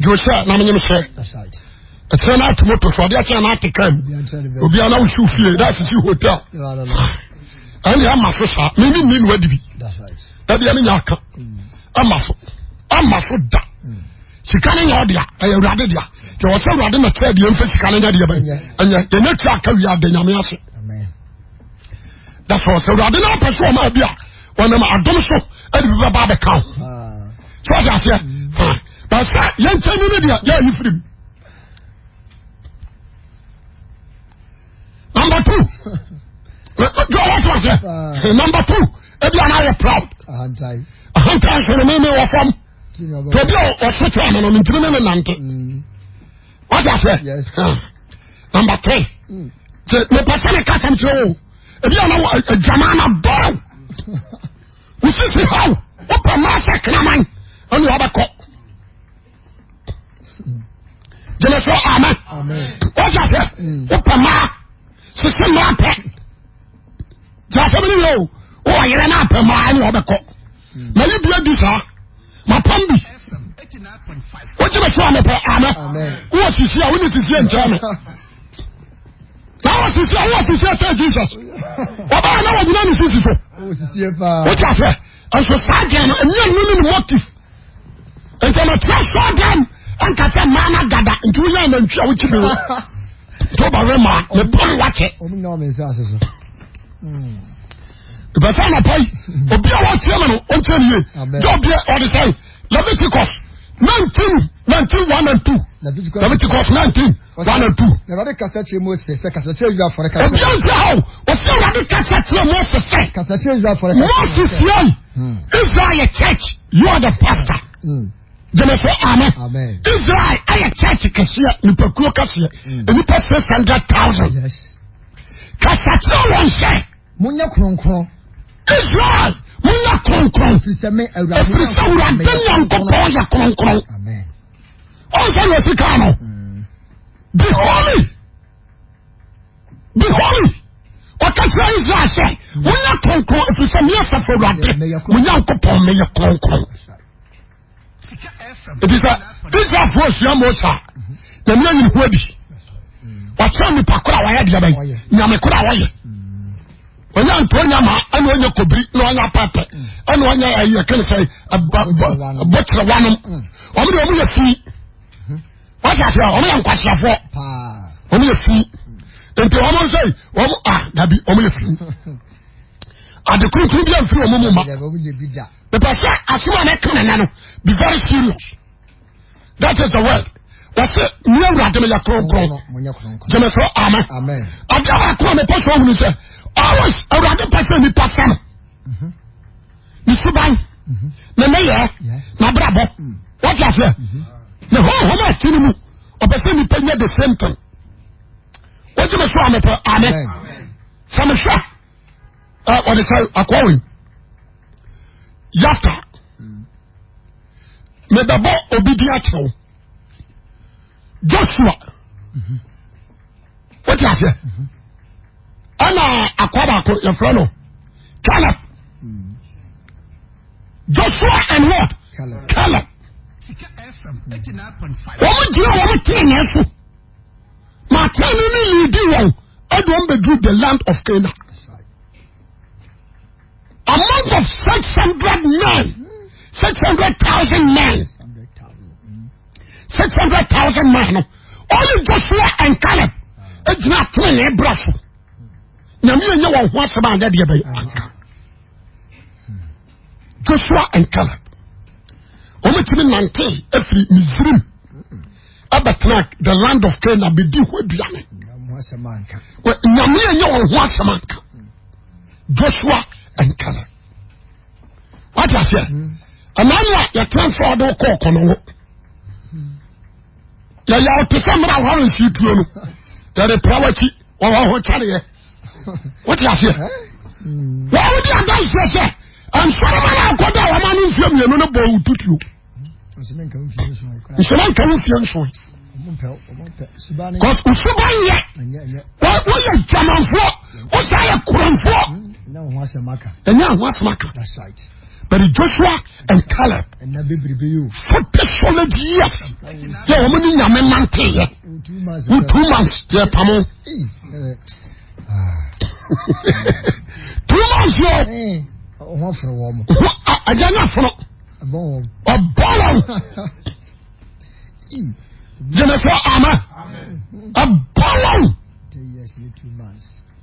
josɛ na menyem sɛ ɛkyerɛ no ate moto so ɔde akyerɛ no ate kaa mu obiara na wosi fie na asisi hotel ɛne ama so saa mene nni no adi bi ɛdeɛ ne nya aka ama so ama so da sika no nyɛ ɔdea ɛyɛ awurade dea nti wɔ sɛ awurade na kyerɛ deɛ mfa sika no nyɛ deɛ bɛn ɛnyɛ yɛnyɛ tua aka wie ada nyame ase that's all sɛ awurade no apɛ so ɔma bi a wɔnam adom so ɛde bi bɛba abɛka ho sɛ ɔde aseɛ fine but sɛ yɛnkyɛn no ne deɛ yɛayi firim number two jọ wọ́n sọ sẹ number two ebi àná ayẹ proud ahantan sọ̀rọ̀ mi mi wọ fam. Obi a ɔso kyerɛ me no mentumi ne ne nante wate aseɛ number three mm. mepɛ sɛ meka sɛm kyerɛ wo ebi a na adwamaa na bɔw wo sisi haw wopɛ maa sɛ kraman ɛne wabɛkɔ gyeme so amen wate aseɛ mm. wopɛ maa sisi maa pɛ sɛ asɛm no yɛ o wowɔ yerɛ no apɛ maa ɛne wabɛkɔ na yi bia di saa mapam bi wogye me so a mepɛ amɛ wowɔ sisi a wone sisi a nkyɛn me na wɔ sisi a wowɔ sisi a sɛ jesus ɔbaa na wɔgyina ne sisi so wote aseɛ nso saa deɛ no ɛnyɛ no ne ne motive nti ɔmɛtena sɔɔ dɛm ɛnka sɛ mmaa no agada nti woyɛ anantwi a wokyi bi wo nti wobɛwe maa mepam wakyɛ ìbẹ̀sẹ̀ ànàpá yìí obi a wọ́n tiẹ̀ mi no ó ń tiẹ̀ mi yé jọ bí ọdí sẹ́yìn Leviticus 19 19 1 and 2 Leviticus 19 1 and 2. Awurade kasa kyerɛ Mose sɛ kasa kyerɛ Israelfoɔ no kasa. Obi a nti ha o ɔsi Awurade kasa kyerɛ Mose sɛ. Kasa kyerɛ Israelfoɔ no kasa. Mose siai Israel yɛ church you are the pastor. Gyeme so amen. Israel ayɛ church kɛseɛ nipakuo kɛseɛ nipa 600,000. Kasa kyerɛ wɔn sɛ. Monyɛ kronkron. Israel, monyɛ kronkron. Ɛfiri sɛ me Awurade Ɛfiri sɛ Awurade Nyankopɔn yɛ kronkron. Amen. Ɔn sɛ na ɔsi kaa no. Be holy. Be holy. Ɔka kyerɛ Israel sɛ, monyɛ kronkron ɛfiri sɛ me asafo Awurade, mo Nyankopɔn meyɛ kronkron. Ɛti sɛ Israelfoɔ sua Mose a, nyame ayi ne ho adi. Wakyerɛ nipa koro a wayɛ deɛ bɛn, nyame koro a wɔyɛ. Ɔnyɛ nto ɔnya ma ɛna ɔnyɛ kobiri na ɔnyɛ apɛpɛ ɛna ɔnyɛ ɛyi ɛkɛne sɛ bɔkyerɛ wanom. Wɔn deɛ wɔn yɛ fi. Wɔte aseɛ wɔn yɛ nkwasiafoɔ. Wɔn yɛ fi. Nti wɔn nso wɔn a dabi wɔn yɛ fi. Ade kunkun bi amfiri wɔn mu ma. Mepɛ sɛ asɛm a mɛka nana no be very serious. That is the word. Wɔsɛ ní awurade mi yɛ kronkron. Gyeme so amen. Adeɛ baako a mepɛ sɛ ɔhunu sɛ always awurade pɛ sɛ nipa sa no. Mhm. Ne suban, mhm. ne nneyɛɛ, n'abrabɔ. Mm. Wɔte aseɛ. Mhm. Ne honhom a ɛte ne mu ɔpɛ sɛ nipa nya the same thing. Wogyeme so a mepɛ amen. Sɛ mehwɛ ɔde sɛ akoa wei yafta mebɛbɔ obi di akyerɛ wo joshua wote aseɛ ɛna akoa baako yɛfrɛ no caleb joshua and what caleb wɔn gyina wɔn tenenee so ma tenenee ne liidi wɔn ɛde wɔn bɛduru the land of Canaan among of 600 men 600,000 men 600,000 men no only Joshua and Caleb egyina tenenee brɛ so. Nyame anyɛ wɔn ho asɛm anyɛ deɛ bɛyɛ anka. Joshua and Caleb wɔn tumi nante afiri Misrim ɛbɛtena the land of Canaan bɛdi hɔ aduane. Nyame anyɛ wɔn ho asɛm anka. Joshua and Caleb. Wate aseɛ? Ɛmaa no a yɛtena nso ɔde kɔɔ kɔnɔ ho. Yɛyɛ ɔte sɛ mmerɛ a wɔn nsi tuo no. Yɛde pra w'akyi. Wɔwɔ ho kyareɛ. Wote aseɛ? Wɔn wodi adanseɛ sɛ nsɔrɔma no akɔda a wɔn ano mfie mmienu no bɔ wo tutuo. Nsɔrɔma nka wo mfie nson. Cause usuban yɛ woyɛ gyamanfoɔ wosan yɛ korɔnfoɔ. Ɛnyɛ ho asɛm aka. But Joshua and Caleb 40 solid years yɛ wɔn ni nyame nante yɛ wo 2 months yɛ pamo 2 months yɛ ɛgya nya fono ɔbɔ wɔn gyina sɛ ama ɔbɔ wɔn.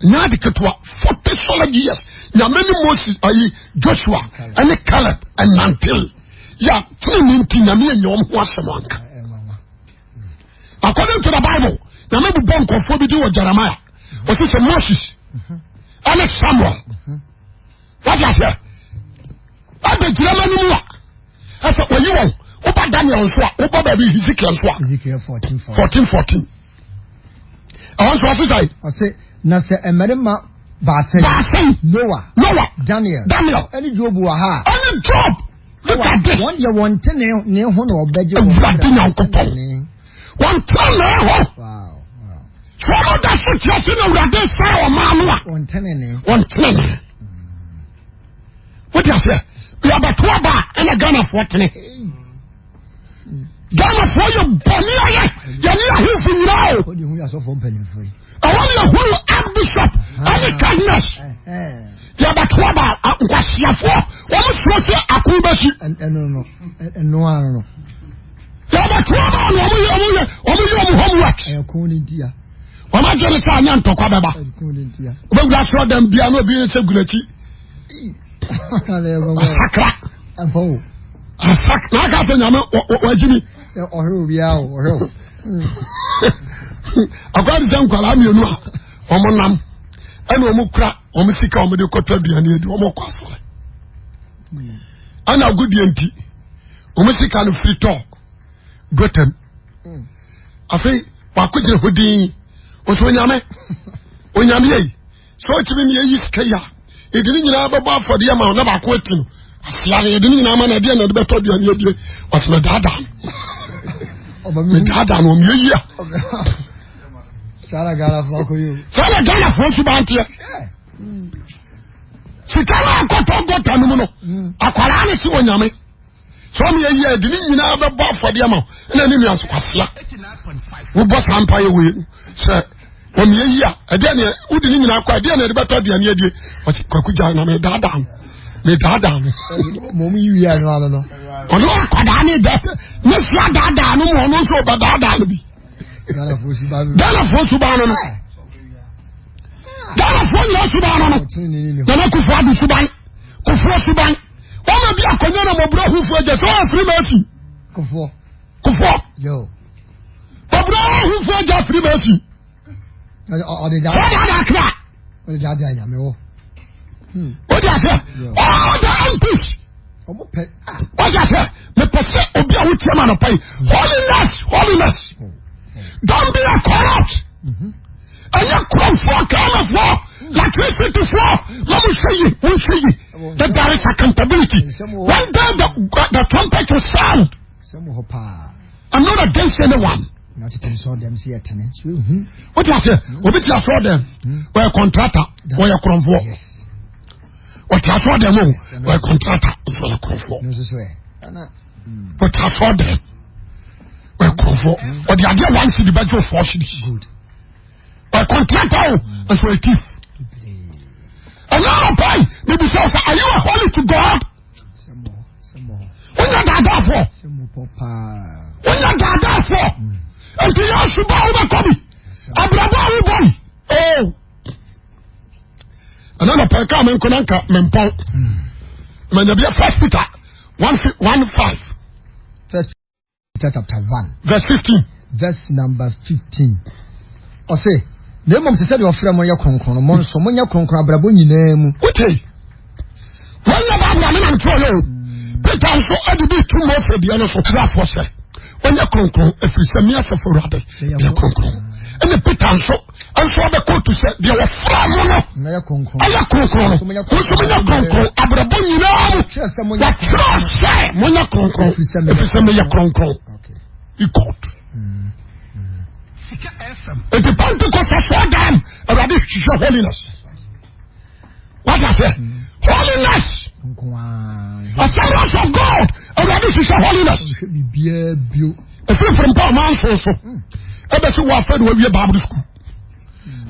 Nyɛ ade ketewa 40 solid years nyame ne Moses ayi Joshua ɛne Caleb ɛnante yɛ tene ne nti nyame anya wɔn ho asɛm anka. According to the Bible nyame bobɔ nkurɔfoɔ bi din wɔ Jeremiah ɔsi sɛ Moses ɛne Samuel wọ́n ti aseɛ ɛbɛ gyina ma nimu a ɛsɛ oyi wɔn woba Daniel nso a woba baabi Hezekiel nso a 14 14 ɛwɔ nso ɔsi sɛ. Ɔsi na sɛ mmarima baasa yi. Baasa yi. Noah. Noah. Daniel. Daniel. Ɛne Job wɔ ha. Ɛne Job. Look at this. Wɔn deɛ wɔn te ne ne ho na ɔbɛgye wɔn. Awurade Nyankopɔn. Wɔn te ne ho. Sɛ wɔn da so te ase na Awurade sɛ ɔmaa no a. Wɔn te ne ne. Wɔn te ne ne. Wote aseɛ? Yɛbɛto aba a ɛna Ghanafoɔ tene. Ghanafoɔ yɛ bɔne ayɛ yɛne ahemfo nyinaa o. Ɛwɔ ne yɛhunu Archbishop ɛne Cardinals. Yɛbɛto aba nkwasiafoɔ wɔn suro sɛ ako bɛsi. Yɛbɛto aba na wɔn yɛ wɔn yɛ wɔn yɛ wɔn homework. Wɔn agye ne sɛ anya ntɔkwa bɛba. Wobɛwura asɔrɔ dɛm bia na obi sɛ gu n'akyi. Asakra. Asakra. N'aka sɛ nyame wagyi mi. Akɔyɛ te sɛ nkwadaa mmienu a wɔn nam ɛna wɔn kura wɔn sika wɔn de kɔtɔ aduane adi wɔn kɔ asɔre. Ɛna agodie nti wɔn sika no firi tɔ gɔtɛm. Afei baako gyina hɔ din ɔsɛ onyame onyame yɛ yi sɛ ɔtumi mi yɛyi sika yi a yɛde ne nyinaa bɛbɔ afɔdeɛ ma na baako ati no asia no yɛde ne nyinaa ma na ɛdeɛ na ɛde bɛtɔ aduane adie ɔsɛ medaadaa no medaadaa no ɔmeyɛ yi a saa na Ghanafoɔ nso banteɛ sika no akɔtɔ gɔta no mu no akwaraa no se onyame sɛ ɔmo yɛ yie ɛde ne nyinaa bɛbɔ afɔdeɛ ma ɛna ne nua so kwasia wobɔ saa mpa yɛ wei sɛ ɔmo yɛ yie a ɛdeɛ ne wode ne nyinaa kɔ ɛdeɛ na ɛde bɛtɔ aduane adie ɔsi kwaku gya na medaadaa no medaadaa no. Mɔmu yi wia no ano no. Ɔno akwadaa ne dɛ ne sua daadaa no mu ɔno nso ɔbɛ daadaa no bi. Ghanafoɔ suban no no. Ghanafoɔ nyinaa suban no no. Nana Akufo Addo suban Kufuor suban. Wɔn ma bi akonnwa na mɔburo ahufo agya sɛ wɔn afiri ma afi. Kufuor. Kufuor. Mɔburo ahufo agya afiri ma afi. Ɔde da. Sɛ ɔde akra. Ɔde da agya nyame wɔ. O de ase. All the MPs. Ɔmo pɛ. O de ase. Mepɛ sɛ obi a wotie ma nɔpa yi. Holiness holiness. Don't be a corrupt. Ɛyɛ kurɔfoɔ Ghanafoɔ electricityfoɔ na mo hwɛ yi mo nhwɛ yi that there is accountability. One day the trumpet will sound. I'm not against anyone. O ti ase obi ti asɔ dɛm ɔyɛ contractor ɔyɛ kurɔfoɔ ɔti asɔ dɛm o ɔyɛ contractor nso ɔyɛ kurɔfoɔ ɔti asɔ dɛm. Ɔyɛ kurɔfoɔ ɔde adeɛ 1 cedi bɛgye 4 cedis. Ɔyɛ contractor o nso ɔyɛ thief. Ɛnyɛ ɔpa yi bibisa sɛ are you a holy to God? Wonya daadaafoɔ wonya daadaafoɔ nti yɛ ɔsuba a wobɛkɔ bi abrabɔ a wobɔ yi oh. Ɛna na pɛn kaa me nko na nka me mpɔn. Manya bi First Peter 1 1 5. First Peter chapter 1. Verse 15. Verse number 15. Ɔse, na mmom te sɛ deɛ ɔfrɛ mo yɛ kronkron no, mo nso monyɛ kronkron abrabɔ nyinaa mu. Wote? Wɔn nyɛ Bible a me na metwerɛ yɛ o. Peter nso de bi to Mose deɛ no so. Israelfoɔ sɛ, wɔnyɛ kronkron ɛfiri sɛ me asafo Awurade meyɛ kronkron. Ɛna Peter nso nso abɛkɔɔtu sɛ deɛ wɔfrɛ mo no ɛyɛ kronkron no, mo nso monyɛ kronkron abrabɔ nyinaa mu. Wɔtwerɛ sɛ monyɛ kronkron ɛfiri sɛ meyɛ kronkron. Ikɔɔtu. Eti Pentecost asɔɔdan Awurade hwehwɛ holiness. What I say? Holiness. A servant of God. Awurade hwehwɛ holiness. Efiri firi mpa ɔman nso so. Ɛbɛsi wɔ afɛ de wɔawie Bible school.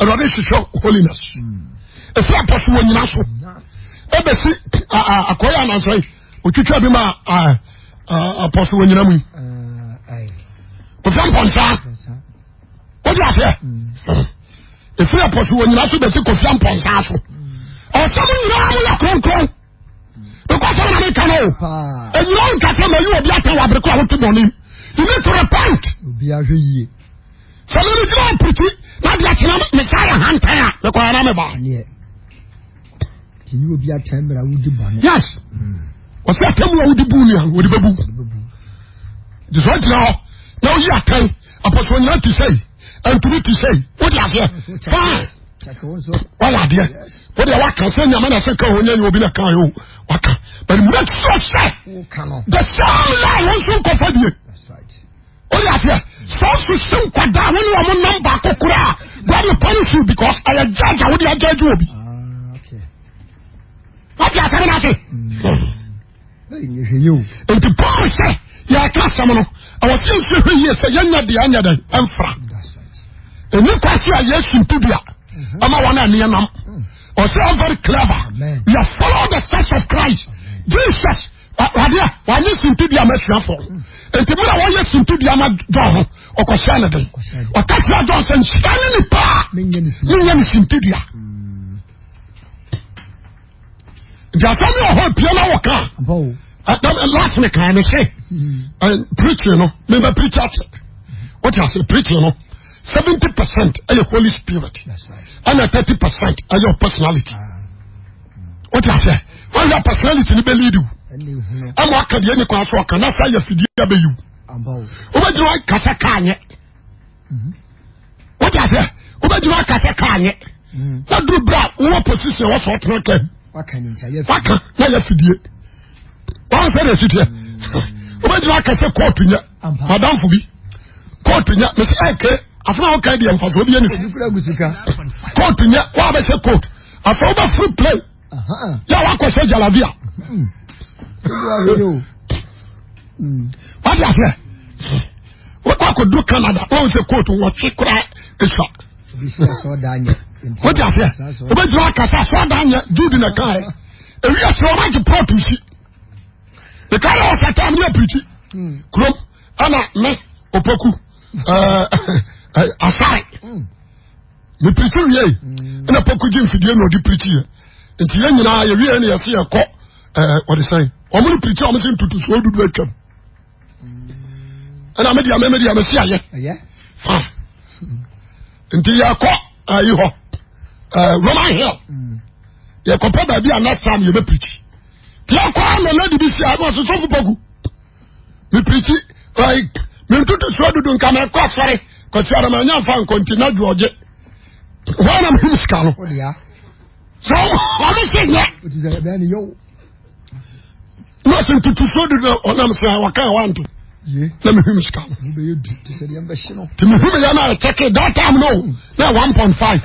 Awurade hwehwɛ holiness. Efiri apɔso wɔ nyina so. Ɛbɛsi akɔyɛ anansa yi. Otwitwa bi ma apɔso wɔ nyina mu yi. Ofɛ mpɔnsa. Wọ́n di aseɛ. Efiri apɔso wɔ nyina so bɛsi kofi ampɔnsa so. Ɔsɛ mo nyinaa mo yɛ kronkron. Because ɔmo na mi ka no o. Enyina nka sɛ ma yi obi ata wɔ abirikɔ a wote bɔne. You need to repent. Obi ahwɛ yie. Sɛ mi gyina ɔpirikyi na de akyerɛ mi sa yɛ hantan a mekɔ yɛn na mi ba. Ti yi obi atɛn mmerɛ a wodi bɔne. Yes. Ɔsɛ atɛn mu a wodi bu nua wodi bɛ bu. Nti sɛ ɔgyina hɔ na oyi atɛn apɔsɔ nyina ti sɛyi ntumi ti sɛyi wodi aseɛ fine. Wayɛ adeɛ wode waka sɛ nyame na sɛ ka ho nyɛ obi na ka yɛ o waka but make sure sɛ the same line wo nso nkɔfa bie. Wode aseɛ sɛ ɔsisi nkwadaa wo ne wɔn nam baako koraa God will punish you because ɛyɛ judge a wode agyagye obi. Wate asɛm no ase. Nti Paul sɛ yɛka asɛm no ɛwɔ sɛ nsuo hwɛ yie sɛ yɛnyɛ deɛ ɛnyɛ dɛn ɛmfra. Ɛni kwase a Yesu ntudua ɛma wɔn a ɛneɛ nam. Ɔsɛ I'm very clever. We have followed the steps of Christ. Jesus wadeɛ wanyɛ sintidua ma asuafoɔ nti mmerɛ a wɔyɛ sintidua ma John ho ɔkɔhyɛ ne den ɔka kyerɛ John sɛ nhyira ne nipa a menyɛ ne sintidua nti asɛm ne ɔhɔ pia na wɔka last me kan me se preaching no mebɛ preach akyɛ wote ase preaching no 70% ɛyɛ Holy Spirit ɛna 30% ɛyɛ personality. Ah. Wote aseɛ wɔyɛ personality ni bɛ lead wo ɛma ɔka deɛ ɛni kwan so ɔka na sɛ yɛ fidie abɛyi wo wobɛgyina akasa kaa nyɛ mhm. wote aseɛ wobɛgyina akasa kaa nyɛ mhm. na duru berɛ a wowɔ position wɔ sɛ ɔtena kaa mu waka na yɛ fidie wɔn sɛ deɛ siteɛ mhm. wobɛgyina akasa kóòtù nyɛ madamfo bi kóòtù nyɛ mesi ɛkɛ afei na ɔka deɛ nfaso obi yɛ ne si kóòtù nyɛ wɔn abɛhyɛ kóòtù. Afei wobɛforo plane yɛ wakɔhyɛ jalabia. Wade aseɛ wokɔ akɔduru Canada wɔn sɛ kóòtù wɔtwe koraa esua. Wode aseɛ wobɛgyina akasa asɔɔdan nyɛ Jude na kae ewi akyerɛ wɔn agye pɔɔto si. Meka yɛ wɔ satan ne apirikyi kurom ɛna me opoku ɛɛ asare. Mepirikyi wiei ɛna pɔku gye mfidie na ɔde pirikyi yɛ nti yɛn nyinaa yɛwie ne yɛse yɛkɔ ɛɛ wɔde sɛn wɔn no pirikyi a wɔn se ntutusuo dudu atwam ɛna me deɛ me deɛ me se ayɛ fa nti yɛkɔ ayi hɔ ɛɛ Roman hill yɛkɔpɛ baabi a next time yɛbɛ pirikyi tí yɛkɔ ama lady bi si a ɛna ɔsɛ sɔfo pɔku. mepirikyi like mentutu soɔ dudu nka mɛkɔ asɔre kɔsi ara manya mfa nkɔ nti na dwoɔgye hɔ na mehim sika no sɛ ɔmo se nyɛ na ɔsɛ ntutu soɔ dudu ɔnam sɛ wɔka ɛwɔ anto na mehim sika no nti mehim yɛ na ɛkyɛke that time no na 1.5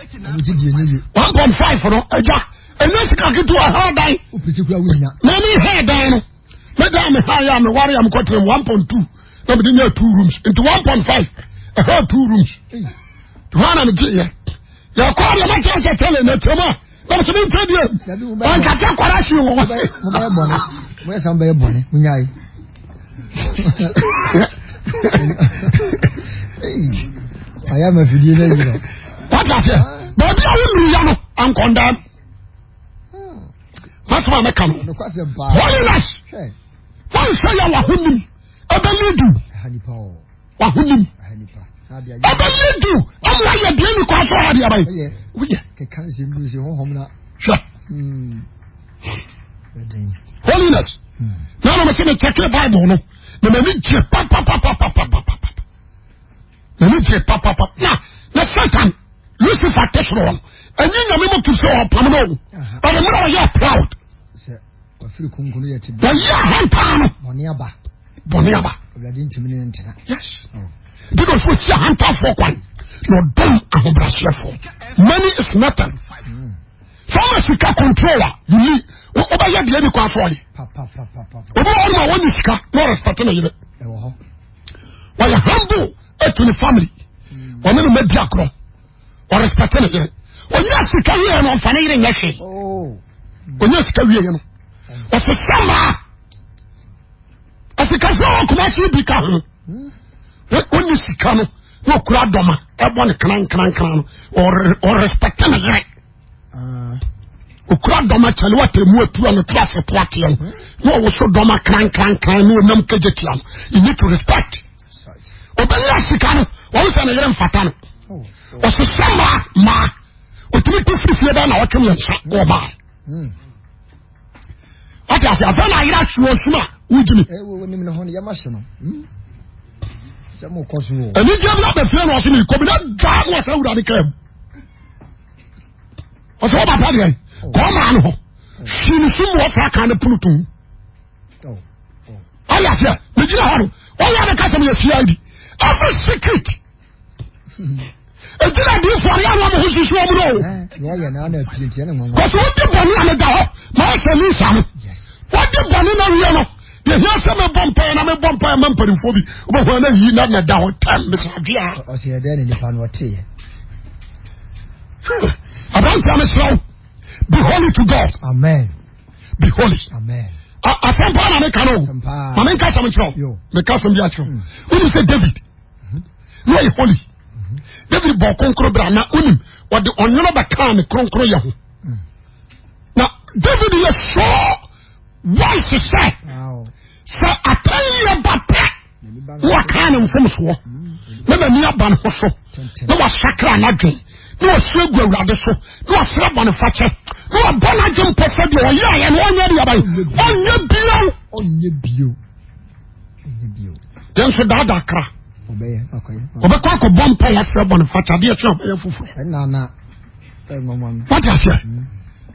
1.5 no agya ɛnyɛ sika ketewa ha dan na ne ha dan no me dan me ha yɛ a me ware a me kɔ tena mu 1.2 na me de nya two rooms nti 1.5 ɛhɔ two rooms hɔ na me gye yɛ yɛ kɔ deɛ ma kyɛn sɛ tɛlɛ na kyɛm a na me sɛ me nfɛ deɛ wankasa kɔra si wɔ hɔ sɛ. mo bɛyɛ bɔne mo yɛ sɛ mo bɛyɛ bɔne mo nya yi. ayé ama fidie náà yìí lọ. wọ́n ti ase baabi a wọ́n nuru ya no ankɔndan. Masɛm a mɛka no. Holiness. Wɔnhwɛ yɛ w'ahonim ɛbɛlidu. W'ahonim ɛbɛlidu ama wayɛ deɛ ni kwan so ɔyɛ deɛ bɛyɛ. Woyɛ. Hwɛ. Holiness. Na na mese me kyɛkɛ Bible no na m'ani gye papapapapapapa. M'ani gye papapa na na Satan Lucifer te soro hɔ no ɛnyɛ nyame mu tu sɛ ɔpam no o. Ɔde mmerɛ ɔyɛ proud. Wɔyɛ ahantan no. Bɔne aba. Bɔne aba. Awurade ntumi ne ntena. Yes. Nti na ɔsɛ ɔsi ahantanfoɔ kwan na ɔdɔm ahobrɛaseɛfoɔ. Money is nothing. Sɛ ɔma sika control a, you need wobɛyɛ deɛ ni kwan so ɔyɛ. Obi wɔ hɔ ma wɔnni sika na ɔrespect ne yere. Wɔyɛ humble to ne family. Wɔne no madi agorɔ. Ɔrespect ne yere. Ɔnya sika wie no ɔmfa ne yere nyɛ hwee. Ɔnya sika wie no ɔsesa maa asikafo a ɔkoma bi ka ho. Wɔnni sika no. na okura dɔma ɛbɔ ne krankrankran no ɔrespɛte ne yere ah. okura dɔma kyɛlɛ wata mu atu ano to ase to ateɛ no na ɔwoso dɔma krankrankran na ɔnam kegye tia no you need to respect ɔbɛnya sika no wɔn sɛ ne yere mfata no oh. ɔsesa maa maa otumi tu fifie bɛɛ na ɔtwe mmiɛnsa ɔbaa. Hmm. wate ase afei na ayera ahwe wɔ sum a wogyimi anigye bi abɛfie na ɔse mekɔ bi na dwaa na ɔsɛ awurade kaa mu ɔsɛ wo papa deɛ kɔɔ maa no hɔ hwi ne sum wɔ saa kan no pono tom ɔyɛ aseɛ megyina hɔ no ɔyɛ abɛka sɛ meyɛ cid every secret Eti na diifo ayɛ anam ho sisi wɔn no o. Kɔsɛ wodi bɔnne a meda hɔ ma ɔsɛ ne nsa no. Wodi bɔnne na wie no. Deɛ hia sɛ mebɔ mpaeɛ na mebɔ mpaeɛ ma mpanimfoɔ bi wobɛhu na yi na na da hɔ tɛm mesɛ adwea. Ɔsɛ yɛ dɛn ne nipa no ɔteeɛ. Aberanteɛ mesrɛ wo be holy to God. Amen. Be holy. Amen. Asɛm paa na meka no o. Ma menka asɛm nkyerɛ wo. Meka asɛm bi akyerɛ wo. Wonim sɛ David na ɔyɛ holy david bɔ kronkron bra na onim ɔde ɔnwono bɛkaa ne kronkron yɛ ho na david yɛ so wise sɛ sɛ atɛnyɛ ba pɛ na wakaa ne mfomsoɔ na n'ani aba ne ho so na wasakra n'adwen na wasua gu awurade so na wasrɛ bɔnefakyɛ na wabɔ n'adwen mpɔ sɛ deɛ ɔyɛ ayɛ no ɔnyɛ deɛ abayi ɔnyɛ bio Yɛn nso daadaa kra. Ɔbɛkɔ akɔbɔ mpa yɛafrɛ bɔ no fakyɛ adeɛ kyerɛ ɔbɛyɛ foforɔ. Wate aseɛ?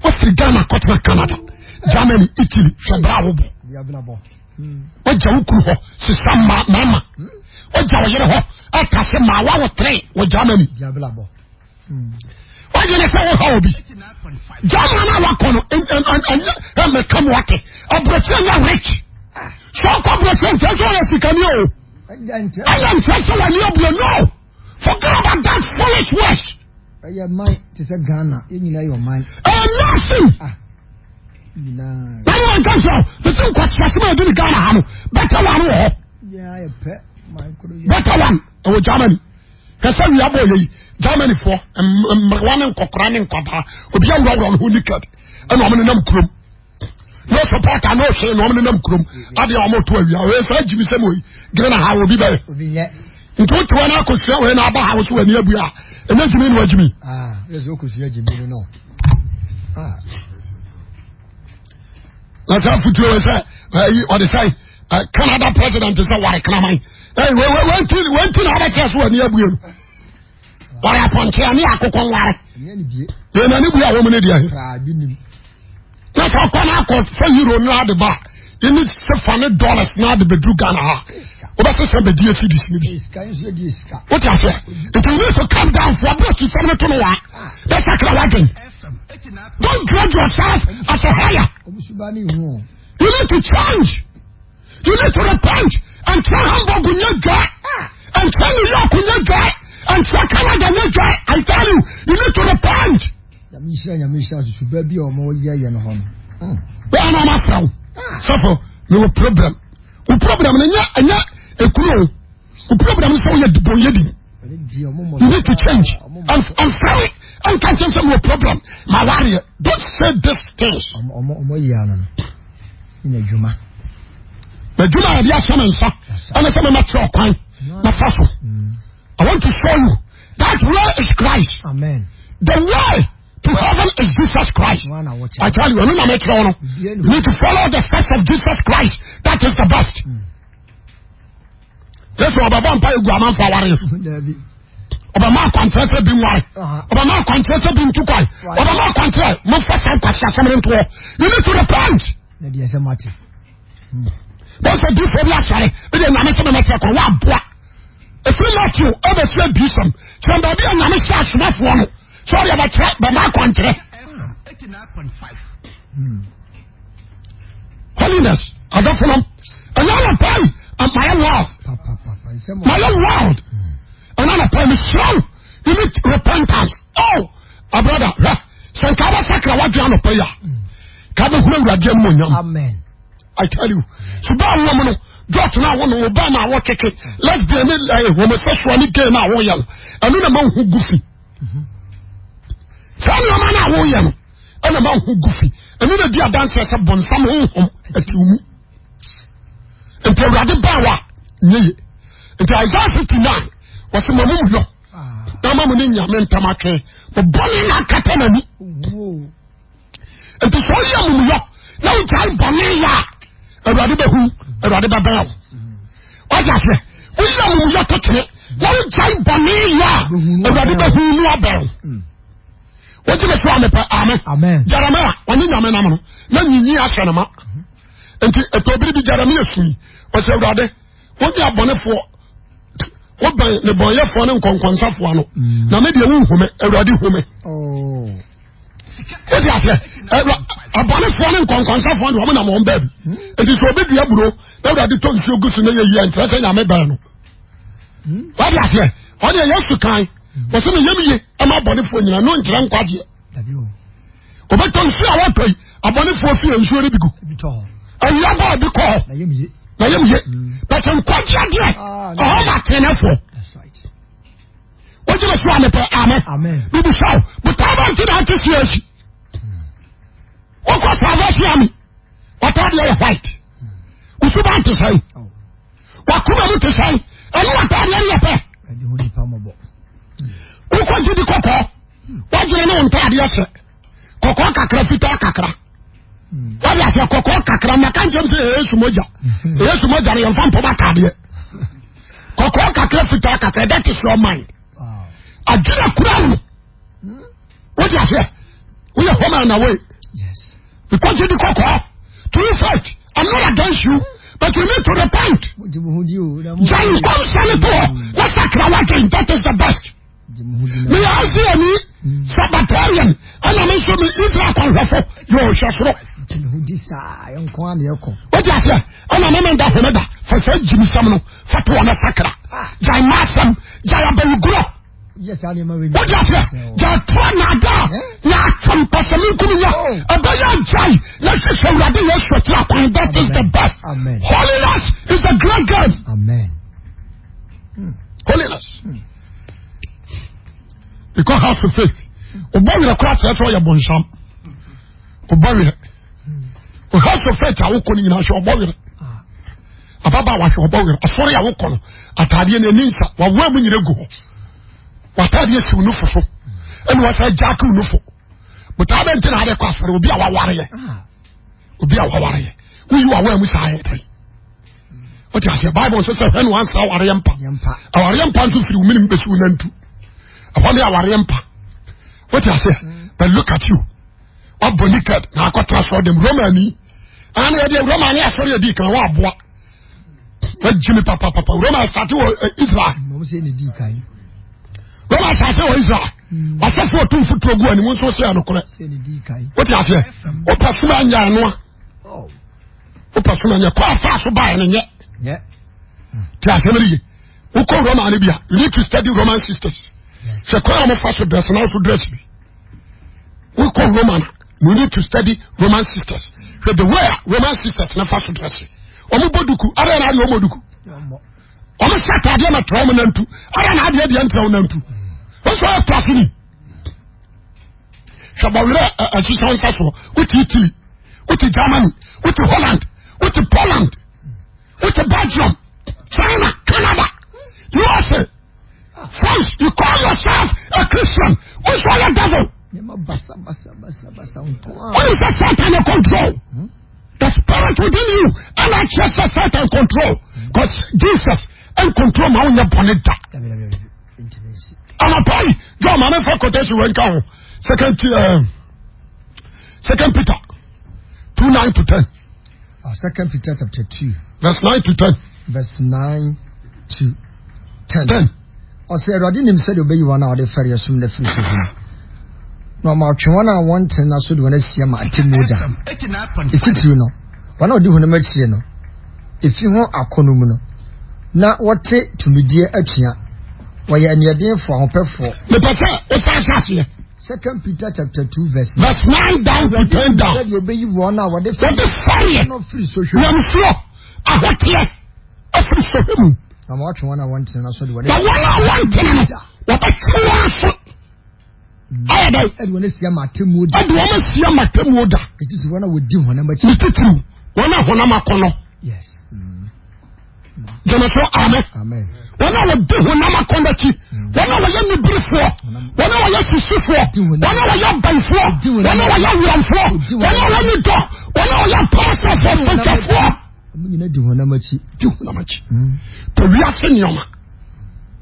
Wofiri Ghana kɔtena Canada, Germany, Italy, hwɛ bra a wobɔ. Wagya wo kunu hɔ sesa mma mmarima. Wagya wo yere hɔ ɛtase maa wawo tere wɔ Germany. Wagye ne sɛ woha obi. German a wakɔ no ɛnyɛ ɛmɛka mu ate. Aburokyerɛ nyɛ rich. Sɛ ɔkɔ aburokyerɛ nkyɛn sɛ ɔyɛ sikani o. Ɛyɛ nkyɛn sɛ wani abue no. Forget about that foolish words. Ɛyɛ man te sɛ Ghana yɛn nyinaa yɛ ɔman. Ɛyɛ nothing. Ah. Nyinaa. Wɔn wɔn nka sɛ bisi nkɔsiase ma yɛdi ni Ghana ha no better one wɔ hɔ. Better one ɛwɔ Germany. Kɛsɛ wia bɔ yɛ yi Germany foɔ mmerewa ne nkɔkora ne nkwadaa obi awurawura ne ho naked ɛna wɔn nenam kurom. No supporter no hwee na wɔn nenam kurom adeɛ a wɔn to awia wɔyɛ saa gyimi sɛ mo yi Ghana ha obi bɛyɛ. Nti o tiwa na akosua wei na aba ha woso wani abua a ɛnyɛ gyimi na wagyimi. Ah, yɛ okosua gyimi no. Ah. Na sɛ afutuo wei sɛ ɛyi ɔde sɛ Canada president sɛ ware kraman ɛyi wei wei wei nti wei nti na abɛkyerɛ so wani abue no. Ware apɔnkye ne akokɔ nware. Yɛn ani bue a wɔn ne deɛ. Na sɛ ɔkɔ na akɔ sɛ euro no ade ba ɛne sefa ne dollars na ade bɛduru Ghana ha wobɛsesa bɛdi cedis no bi wote aseɛ nti you need to calm down for abrɛ sɛm no to no waa bɛsakra w'adwen don't grade yourself as a higher you need to change you need to repent and try Hamburg nyɛ dwa and try New York nyɛ dwa and try Canada nyɛ dwa I tell you you need to repent Nyame nhyira nyame nhyira susu ba bi a wɔn yɛ yɛ no hɔ no. Hmm. Bẹ́ẹ̀ na ɔma fira wo. Sɔfo mi wɔ problem. Wo problem no nyɛ ɛnyɛ ekunu o. Wo problem no sɛ woyɛ dibon yɛ di. You need to change. Ɛnfɛn. Ɛnka nkyɛn sɛ mewɔ problem ma wareɛ. Don't say these things. Ɔmo yi ano no. Ɛna adwuma. Adwuma a yɛde ahyɛ me nsa ɛne sɛ mɛmɛkyerɛ ɔkwan na fa so. I want to show you that way is Christ. Amen. The way to heaven is Jesus Christ. I tell you, ɛno na mɛkyerɛ wo no. You need to follow the steps of Jesus Christ. That is the best. Mm. Yesu ɔbɛbɔ mpa egu amanfo aware so. Ɔbɛma akwankyerɛ sɛ bi nware. Ɔbɛma akwankyerɛ sɛ bi ntu kwan. Ɔbɛma akwankyerɛ mofa saa nkwasi asɛm no ntoɔ. You need to repent. Bọ́sẹ̀ di fo bi asɔre ɛdi ɛnyame sɛ mɛmɛ kyerɛ kɔ wa aboa. Efiri Matthew ɛbɛsi adiyisɛm kyerɛ baabi a nyame hyɛ asomafoɔ no sɛ ɔde ɛbɛkyerɛ bɛma akwankyerɛ. Holiness adɔfonom ɛnyɛ anɔpa yi mayɛ wild mayɛ wild ɛnyɛ anɔpa yi mesrɛ wo you need repentance oh abrada hwɛ sɛ nka wobɛsakra woadwene anɔpa yi a ka bɛhunu awurade animonyam I tell you suba a wɔm no dɔt na wo no wo ba na wɔkeke lesbian ne eh, homosexual ne gay na wɔyɛ no ɛno na ma wo ho gu fi saa nneɛma no a wɔyɛ no ɛna ma ho gu fi ɛno na di adanseɛ sɛ bɔnsam honhom ɛte mu nti awurade baa wa nyɛ ye nti Isaiah 59 wɔsɛ ma mu yɔ na ma mu ne nyame ntam atwe mo bɔne na akata n'ani nti sɛ ɔyɛ amumuyɔ na wogyae bɔne yɛ a awurade bɛhu awurade bɛbɛn wo wagye aseɛ woyɛ amumuyɔ tɛkyerɛ na wogyae bɔne yɛ a awurade bɛhu no abɛn wo wogye me so a mepɛ amen Jeremiah ɔne nyame nam no na nyinyi ahyɛ no ma nti ɛtɔ bere bi Jeremiah sui ɔsɛ awurade wone abɔnefoɔ wobɛn ne bɔnyɛfoɔ ne nkɔnkɔnsafoɔ ano mm. na me deɛ wonhu me awurade hu me oh. wode aseɛ abɔnefoɔ ne nkɔnkɔnsafoɔ de wɔn nam wɔn baabi hmm. nti sɛ obi dua buro na awurade tɔ nsuo gu so na yɛ yie nkyerɛ sɛ nyame bɛn no hmm. wode aseɛ ɔne yesu kan hmm. wɔsɛ ne yam ye ama abɔnefoɔ nyina no nkyerɛ nkwagyeɛ ɔbɛtɔ nsuo a wɔtɔ yi abɔnefoɔ fie nsuo no bi gu awia bɔ obi kɔ hɔ na yam ye but nkwagyeɛ deɛ ah, ɔhɔ ma tenefoɔ wogye me so a mepɛ amen bibisa wo botaa bɛ nti na ate si asi wokɔ salvation army w'ataadeɛ yɛ white wosuba nte sɛn wakoma mu te sɛn ɛne w'ataadeɛ no yɛ pɛ wokɔ gyidi kɔkɔɔ woadwene ne wo ntaadeɛ sɛ kɔkɔɔ kakra fitaa kakra wade aseɛ kɔkɔɔ kakra maka nkyɛm sɛ ɛyɛ sumogya ɛyɛ sumogya no yɛmfa mpɔm ataadeɛ kɔkɔɔ kakra fitaa kakra that is your mind adwene kura wo wode aseɛ woyɛ home and away because you di kɔkɔɔ true faith I'm not against you but you need to repent gya nkɔmhyɛ no to hɔ na sakra wadwen that is the best meyɛ asiani sabatarian ɛna me nso me Israel kwanhwɛfo yɛ ɔhwɛ soro wode aseɛ ɛna me menda homeda fa saa gyimisɛm no fa to ɔno sakra gyae ma asɛm gyae abawugorɔ wode aseɛ gyae toa naadaa na atwam pɛsɛmenkom nya ɛbɛyɛ agyae na hwehwɛ awurade yesu akyiri akwan that is the best holiness is the great game Amen. holiness hmm. because house of faith ɔbɔ werɛ kora kyerɛ sɛ ɔyɛ bɔnsam ɔbɔ werɛ o house of faith a wokɔ no nyinaa hwɛ ɔbɔ werɛ ababaawa hwɛ ɔbɔ werɛ asɔre a wokɔ no ataadeɛ no ani nsa wawoa mu nyina gu hɔ wataadeɛ siw no fo so ɛna wasa gyaake no fo botaa bɛ nti na ade kɔ asɔre obi a wawareɛ obi a wawareɛ woyi wawoa mu saa yɛ dɛn wote aseɛ bible nso sɛ hwɛ no ansa awareɛ mpa awareɛ mpa nso firi wo menim bɛsi wo nantu ɛhɔ ne awareɛ mpa wote aseɛ mm. but look at you wabɔ naked na akɔtena sɔɔ dɛm romani ana yɛdeɛ romani asɔre adi kan waboa wagyi me papapapa roma asate wɔ eh, israel roma asate wɔ israel mm. wasɔfo ɔto mfuturo gu anim nso sɛ ɛnokorɛ wote aseɛ wopɛ soma anyɛ anoa oh. wopɛ so na nyɛ kɔ afa so baeɛ no nyɛ nti asɛm no ye wokɔ roma no bi a you need to study roman sisters hwɛ kwan a wɔfa so dress na so dress bi wokɔ roman you need to study roman sisters hwɛ the way a roman sisters na fa so dress wɔn bɔ duku ara na adeɛ wɔn duku wɔn hyɛ ataadeɛ na tẹrɛ wɔn nantu ara na adeɛ deɛ ntrɛ wɔn nantu wɔn sɔ yɛ kwasi ni. Hwɛ bɔwerɛ ɛhyehyɛ nsa soɔ. Wote Italy, wote Germany, wote Holland, wote Poland, wote Belgium, China, Canada, USA, France. You call yourself a Christian. Wosɔ yɛ devil. Wọ́n sɛ Satan yɛ control. Hmm? The spirit within you ɛna kyerɛ sɛ Satan control. Because Jesus ɛn control ma wonyɛ bɔne da. Anapa yi, John maame fa quotation wɔ nka ho. Second, Second Peter 2 9 to 10. Second Peter chapter 2. Verse 9 to 10. Verse 9 to 10. 10. Ɔsɛ Awurade nim sɛdeɛ ɔbɛyi wɔn a wɔde fɛreɛ som no afiri sɔhwɛ mu, na ɔma ɔtwe wɔn a wɔntene no aso de wɔn asia ma atemmuo da. Titiriw no, wɔn a wɔdi honam akyire no, efi ho akɔnnɔ mu no, na wɔte tumidie atua. Wɔyɛ aniɛdenfoɔ, ahopɛfoɔ. Mepɛ sɛ wosan ahyɛ aseɛ. Second Peter chapter 2 verse 9. Verse 9 down to 10 down. Sɛdeɛ ɔbɛyi wɔn a wɔde fɛreɛ no firi sɔhwɛ mu. Nyamesuro, ahoteɛ, afiri sɔhwɛ mu. Na wɔatwe wɔn a wɔntene no aso de wɔn. Na wɔn a wɔntene no, wɔbɛtwe wɔn aso. Ayɛ dɛ. Ɛde wɔn asia ma atemmuo da. Ɛde wɔn asia ma atemmuo da. Eti sɛ wɔn a wɔdi honam akyi. Ne titiriw, wɔn a honam akɔnɔ. Yes. Gyeme so amen. Wɔn a wɔdi honam akɔnɔ akyi, mm. wɔn a wɔyɛ nibirifoɔ, wɔn a wɔyɛ sisifoɔ, wɔn a wɔyɛ abayifoɔ, wɔn a wɔyɛ awuramfoɔ, wɔn a wɔnni dɔ, wɔn a wɔyɛ apaasafoɔ, mpatwafoɔ. Wɔn nyinaa di honam akyi. Di honam akyi. Hmm. Pɛ wiase nneɛma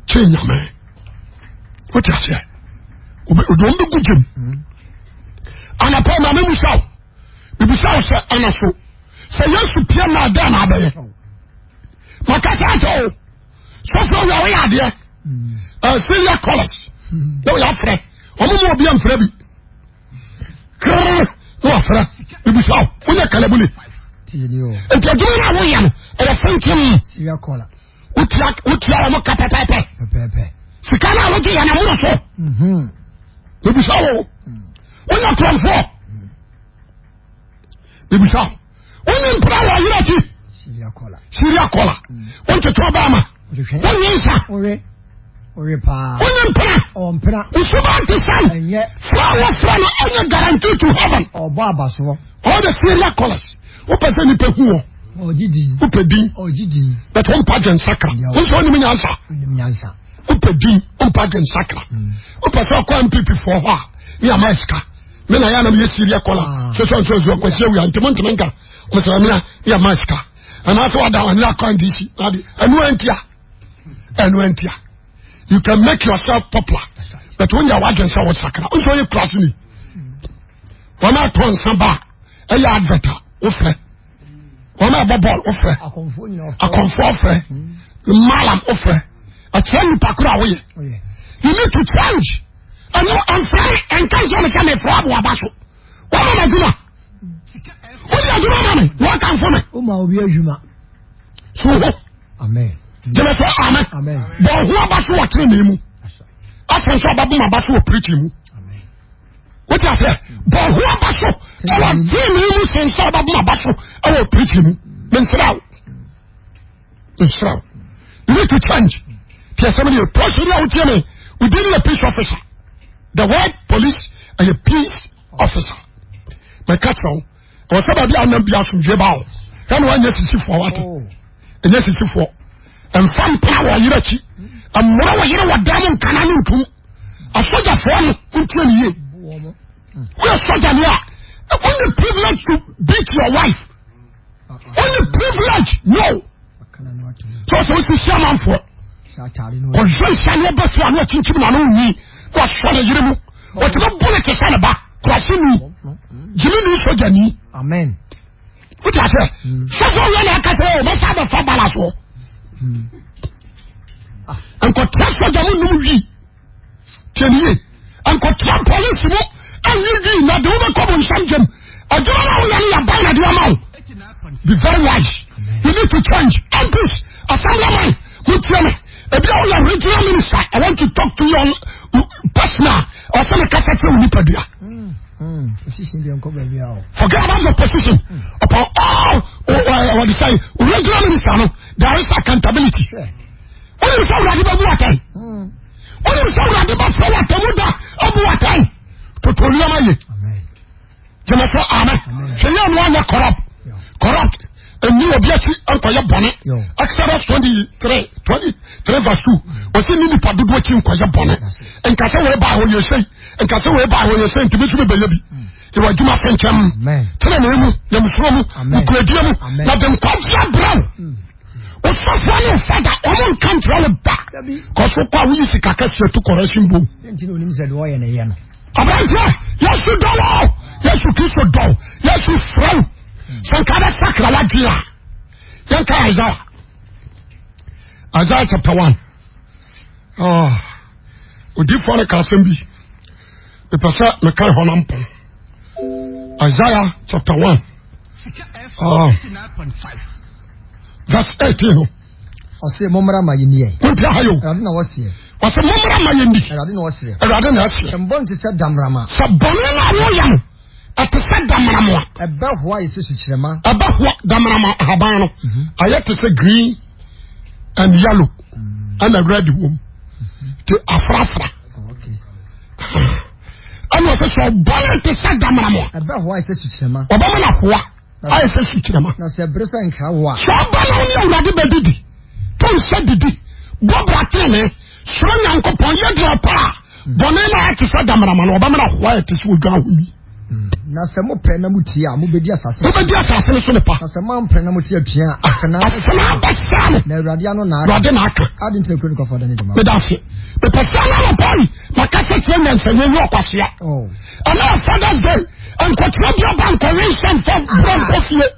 kyɛ nyame. Wote aseɛ? Ode wɔn bɛgu gyam. Hmm. Anapa maame musa wo. Bibisa wo sɛ ana so. Sɛ Yesu pie na adɛn na abɛyɛ. Makasa akyɛ o. Sɔfo awia woyɛ adeɛ. Hmm. Eh, Syria colours. Na woyɛ afrɛ. Wɔn mu obi amfrɛ bi. Krrr na wafrɛ ebisa o wonyɛ kalabule nti adwuma no a woyɛ no ɛyɛ fenkem wotua wotua wɔn ka pɛpɛpɛ sika no a wogye yɛ na moro so mhm. ebisa o wonyɛ kurɔmfoɔ ebisa o wonye mpira wɔ ɔyere akyi syria kɔla wontete ɔbaa ma wonye nsa wonye mpira nsuba nte sɛn fra wɔfrɛ no ɛnyɛ guarantee to heaven all the syria kɔlas wopɛ sɛ nipa hu wɔ wopɛ din but wompa dwen sakra wo nso wonim nyansa wopɛ din wompa dwen sakra wopɛ sɛ ɔkɔ mpp foɔ hɔ a ne ama sika me na yɛ anam yɛ siri ɛkɔla ah. sɛ sɛ sɛ sɛ kwasi awia nti mo ntoma nka mo sɛ mena yɛ ma sika anaasɛ wada wɔn ne akɔ ndc ade ɛnu ɛntia ɛnu ɛntia you can make yourself popular but wɔn nyɛ wadwen sɛ wɔsakra nso yɛ kura so ni wɔn atɔ nsa ba ɛyɛ advert a wofrɛ wɔn a ɛbɔ bɔɔl wofrɛ akɔnfoɔ frɛ malam wofrɛ ɛkyerɛ nipa koro a woyɛ you need to change ɛno ɛnfrɛ ɛnka nkyɛn mi sɛ mi fura abo aba so wɔn ma adwuma wọ́n yẹ adwuma ma mi wọ́n kàn fún mi. ó ma obi adwuma. so hɔ jẹmẹ sọ amen bɔn ho aba so wɔ tẹnɛnɛ mu afɔn so ɔba bɔ mu aba so wɔ pirikyi mu. Wote aseɛ? Bɔ ho aba so ɛwɔ tenenee mu sen sɛ ɔbɛbɔ aba so ɛwɔ pirikyi mu. Mensra wo. Mensra wo. You need to change. Tí ɛsɛm ni yɛ polisi ni a wotie mi, wodi ni yɛ peace officer. The word police ɛyɛ peace officer. Mɛka kyerɛ wo, ɛwɔ sɛ baabi a anam bi asomdwe ba wo. Ɛna wanyɛ sisifoɔ wate. Ɛnyɛ sisifoɔ. Mfa mpena wɔ yere akyi. Mmorɔ wɔ yere wɔ dan mu nkana ne ntum. asogyafoɔ no ntie ne yie woyɛ sogyani a only privilege to beat your wife only privilege no so sɛ wosi amanfoɔ ɔhwɛ nsa ne ɔbɛ so a ne ɔkyinkyim na ne ɔnyi na ɔsɔ ne yere mu ɔtumi bo ne te sɛ ne ba kurase ni gyimi ni sogyani wote aseɛ sɔfo wia na aka sɛ ɔbɛsa abɛfa bala soɔ nkɔtra sɔgya mu num wi tiɛniye nkɔtra polisi mu ɛnyi wi na de wobɛkɔ bɔ nsam gyam adwuma no a woyɛ no yɛ ban na de ama wo be very wise you need to change MPs assemblyman mo tie me ebi a woyɛ regional minister I want to talk to you personal ɔsɛ me kasa kyerɛ wo nipadua. Mm, Forget about your position. Mm. Upon all, uh, what you say, regional minister, no, there is accountability. Wọ́n ní sọ wúlò adé bá bú àtàn. Wọ́n ní sọ wúlò adé bá fẹ́ wà tẹ̀mú dá ọbú àtàn. Toto nneɛma ye. Gyeme so amen. Hwɛ yɛ no anyɛ corrupt. Corrupt. Ɛni obi akyi nkɔyɛ bɔne. Exodus 23 23 verse 2. Ɔsi ni nipa dodoɔ akyi nkɔyɛ bɔne. Nka sɛ wei baa hɔ yɛ sei. Nka sɛ wei baa hɔ yɛ sei ntumi nso bɛyɛ bi. Yɛwɔ adwuma fɛnkyɛm. Tenenee mu, nyamesuro mu, nkuradie mu. Na de nkwagye abrɛ wo. Osɔfoɔ ne fada ɔmo nka nkyerɛ wo da. Kɔso kɔ a woyi sika kɛseɛ to correction bom. Aberanteɛ, Yesu dɔ wo. Yesu Kristo dɔ wo. Yesu frɛ wo. Sɛ nka bɛ sakra w'adwene a, yɛnka Isaiah. Isaiah chapter 1. Oh, odifoɔ no ka asɛm bi. Mepɛ sɛ meka hɔ no mpɔn. Isaiah chapter 1. Oh, verse 18 no. Ɔse mommra ma yɛnni ɛ. Montie ha yo. Awurade na ɔseɛ. Ɔse mommra ma yɛnni. Awurade na ɔseɛ. Awurade na ɛseɛ. Sɛ mbɔ nte sɛ damrama. Sɛ bɔne no a woyɛ no ɛte sɛ damrama. Ɛbɛhoa ayɛ sɛ sukyerɛma. Ɛbɛhoa damrama ahaban no. Mhm. Ayɛ te sɛ green and yellow mm. ɛna red wɔ mu. Te afrafra. Ɛna ɔsɛ sɛ ɔbɔne te sɛ damrama. Ɛbɛhoa ayɛ sɛ sukyerɛma. Ɔbɛma no ahoa. ayɛ sɛ sukyerɛma. Na sɛ bere sɛ nka wo a. Sɛ ɔba na wo ne Awurade bɛdidi, to nsa didi, bɔ bra tenenee, suro Nyankopɔn, yɛ deɛ ɔpɛ a, bɔne no ayɛ te sɛ damarama no, ɔbɛma no ahoa ayɛ te sɛ odwan ahomi. Na sɛ mopɛ na motie a, mobɛdi asase no. Mobɛdi asase no so ne pa. Na sɛ moampɛ na mote atua a, afenaa. Afenaa bɛsɛe no. Na Awurade ano na aka. Awurade na aka. Adi nti na kuro no kɔfa da ne dwuma. Meda ase. Mepɛ sɛ na anɔpa yi, makasa kyerɛ nyansanyɛ yi ɔkwasea. Oh. Ɛna Father's Day, nkɔtena bi aba nkɔwe nhyɛ mfa borɔ nkɔ fie.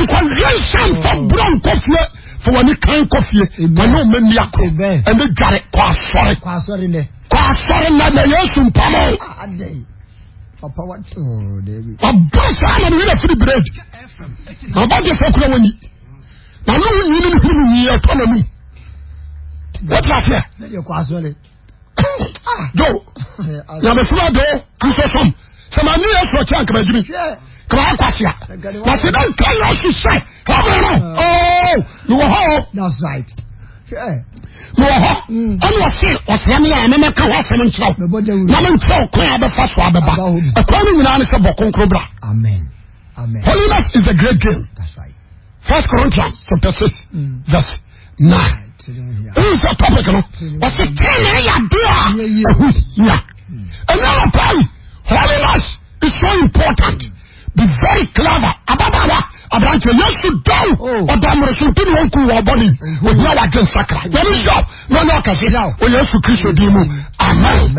Nkɔwe nhyɛ mfa borɔ nkɔ fie. Fa w'ani kan kɔ fie. Wɔne ɔma nni akoro. Ɛne dware kɔ asɔre. Kɔ asɔre nɛ. Kɔ asɔre nɛ na Yesu mpam o. Ɔbɔ saa na ne werɛ firi bread. Na ɔba de fɔ kura w'ani. Na ne ho nwini ne hunu nwi ɛtɔ n'anum. Wote aseɛ? Do nyamesoma do kristo som sɛ ma ne yesu ɔkyɛ anka magyimi kama akwasia na sɛ dɛ nka yesu sɛ hɔbere no oo mewɔ hɔ o mewɔ hɔ ɛne ɔse ɔsra me a memɛka ho asɛm nkyerɛ wo na menkyerɛ wo kwan a bɛfa so abɛba ɛkwan no nyinaa ne sɛ bɔ kronkro bra. Holiness is a great game. First Corinthians chapter 6 verse 9. Who is the topic no? Ɔsɛ tẹ́lẹ̀ yà dé a ẹ̀hú yà. Ẹ̀yẹ́ wọ̀ pàì holiness is so important. Be very clever. Ababaawa aberanteɛ Yesu dɔw ɔdɔ mmereso nti ni wɔn ku wɔ ɔbɔ ni ohia wa gye nsakra. Yɛn yɔ na ɔnyɛ ɔkɛse wɔ Yesu Kristo din mu. Amen.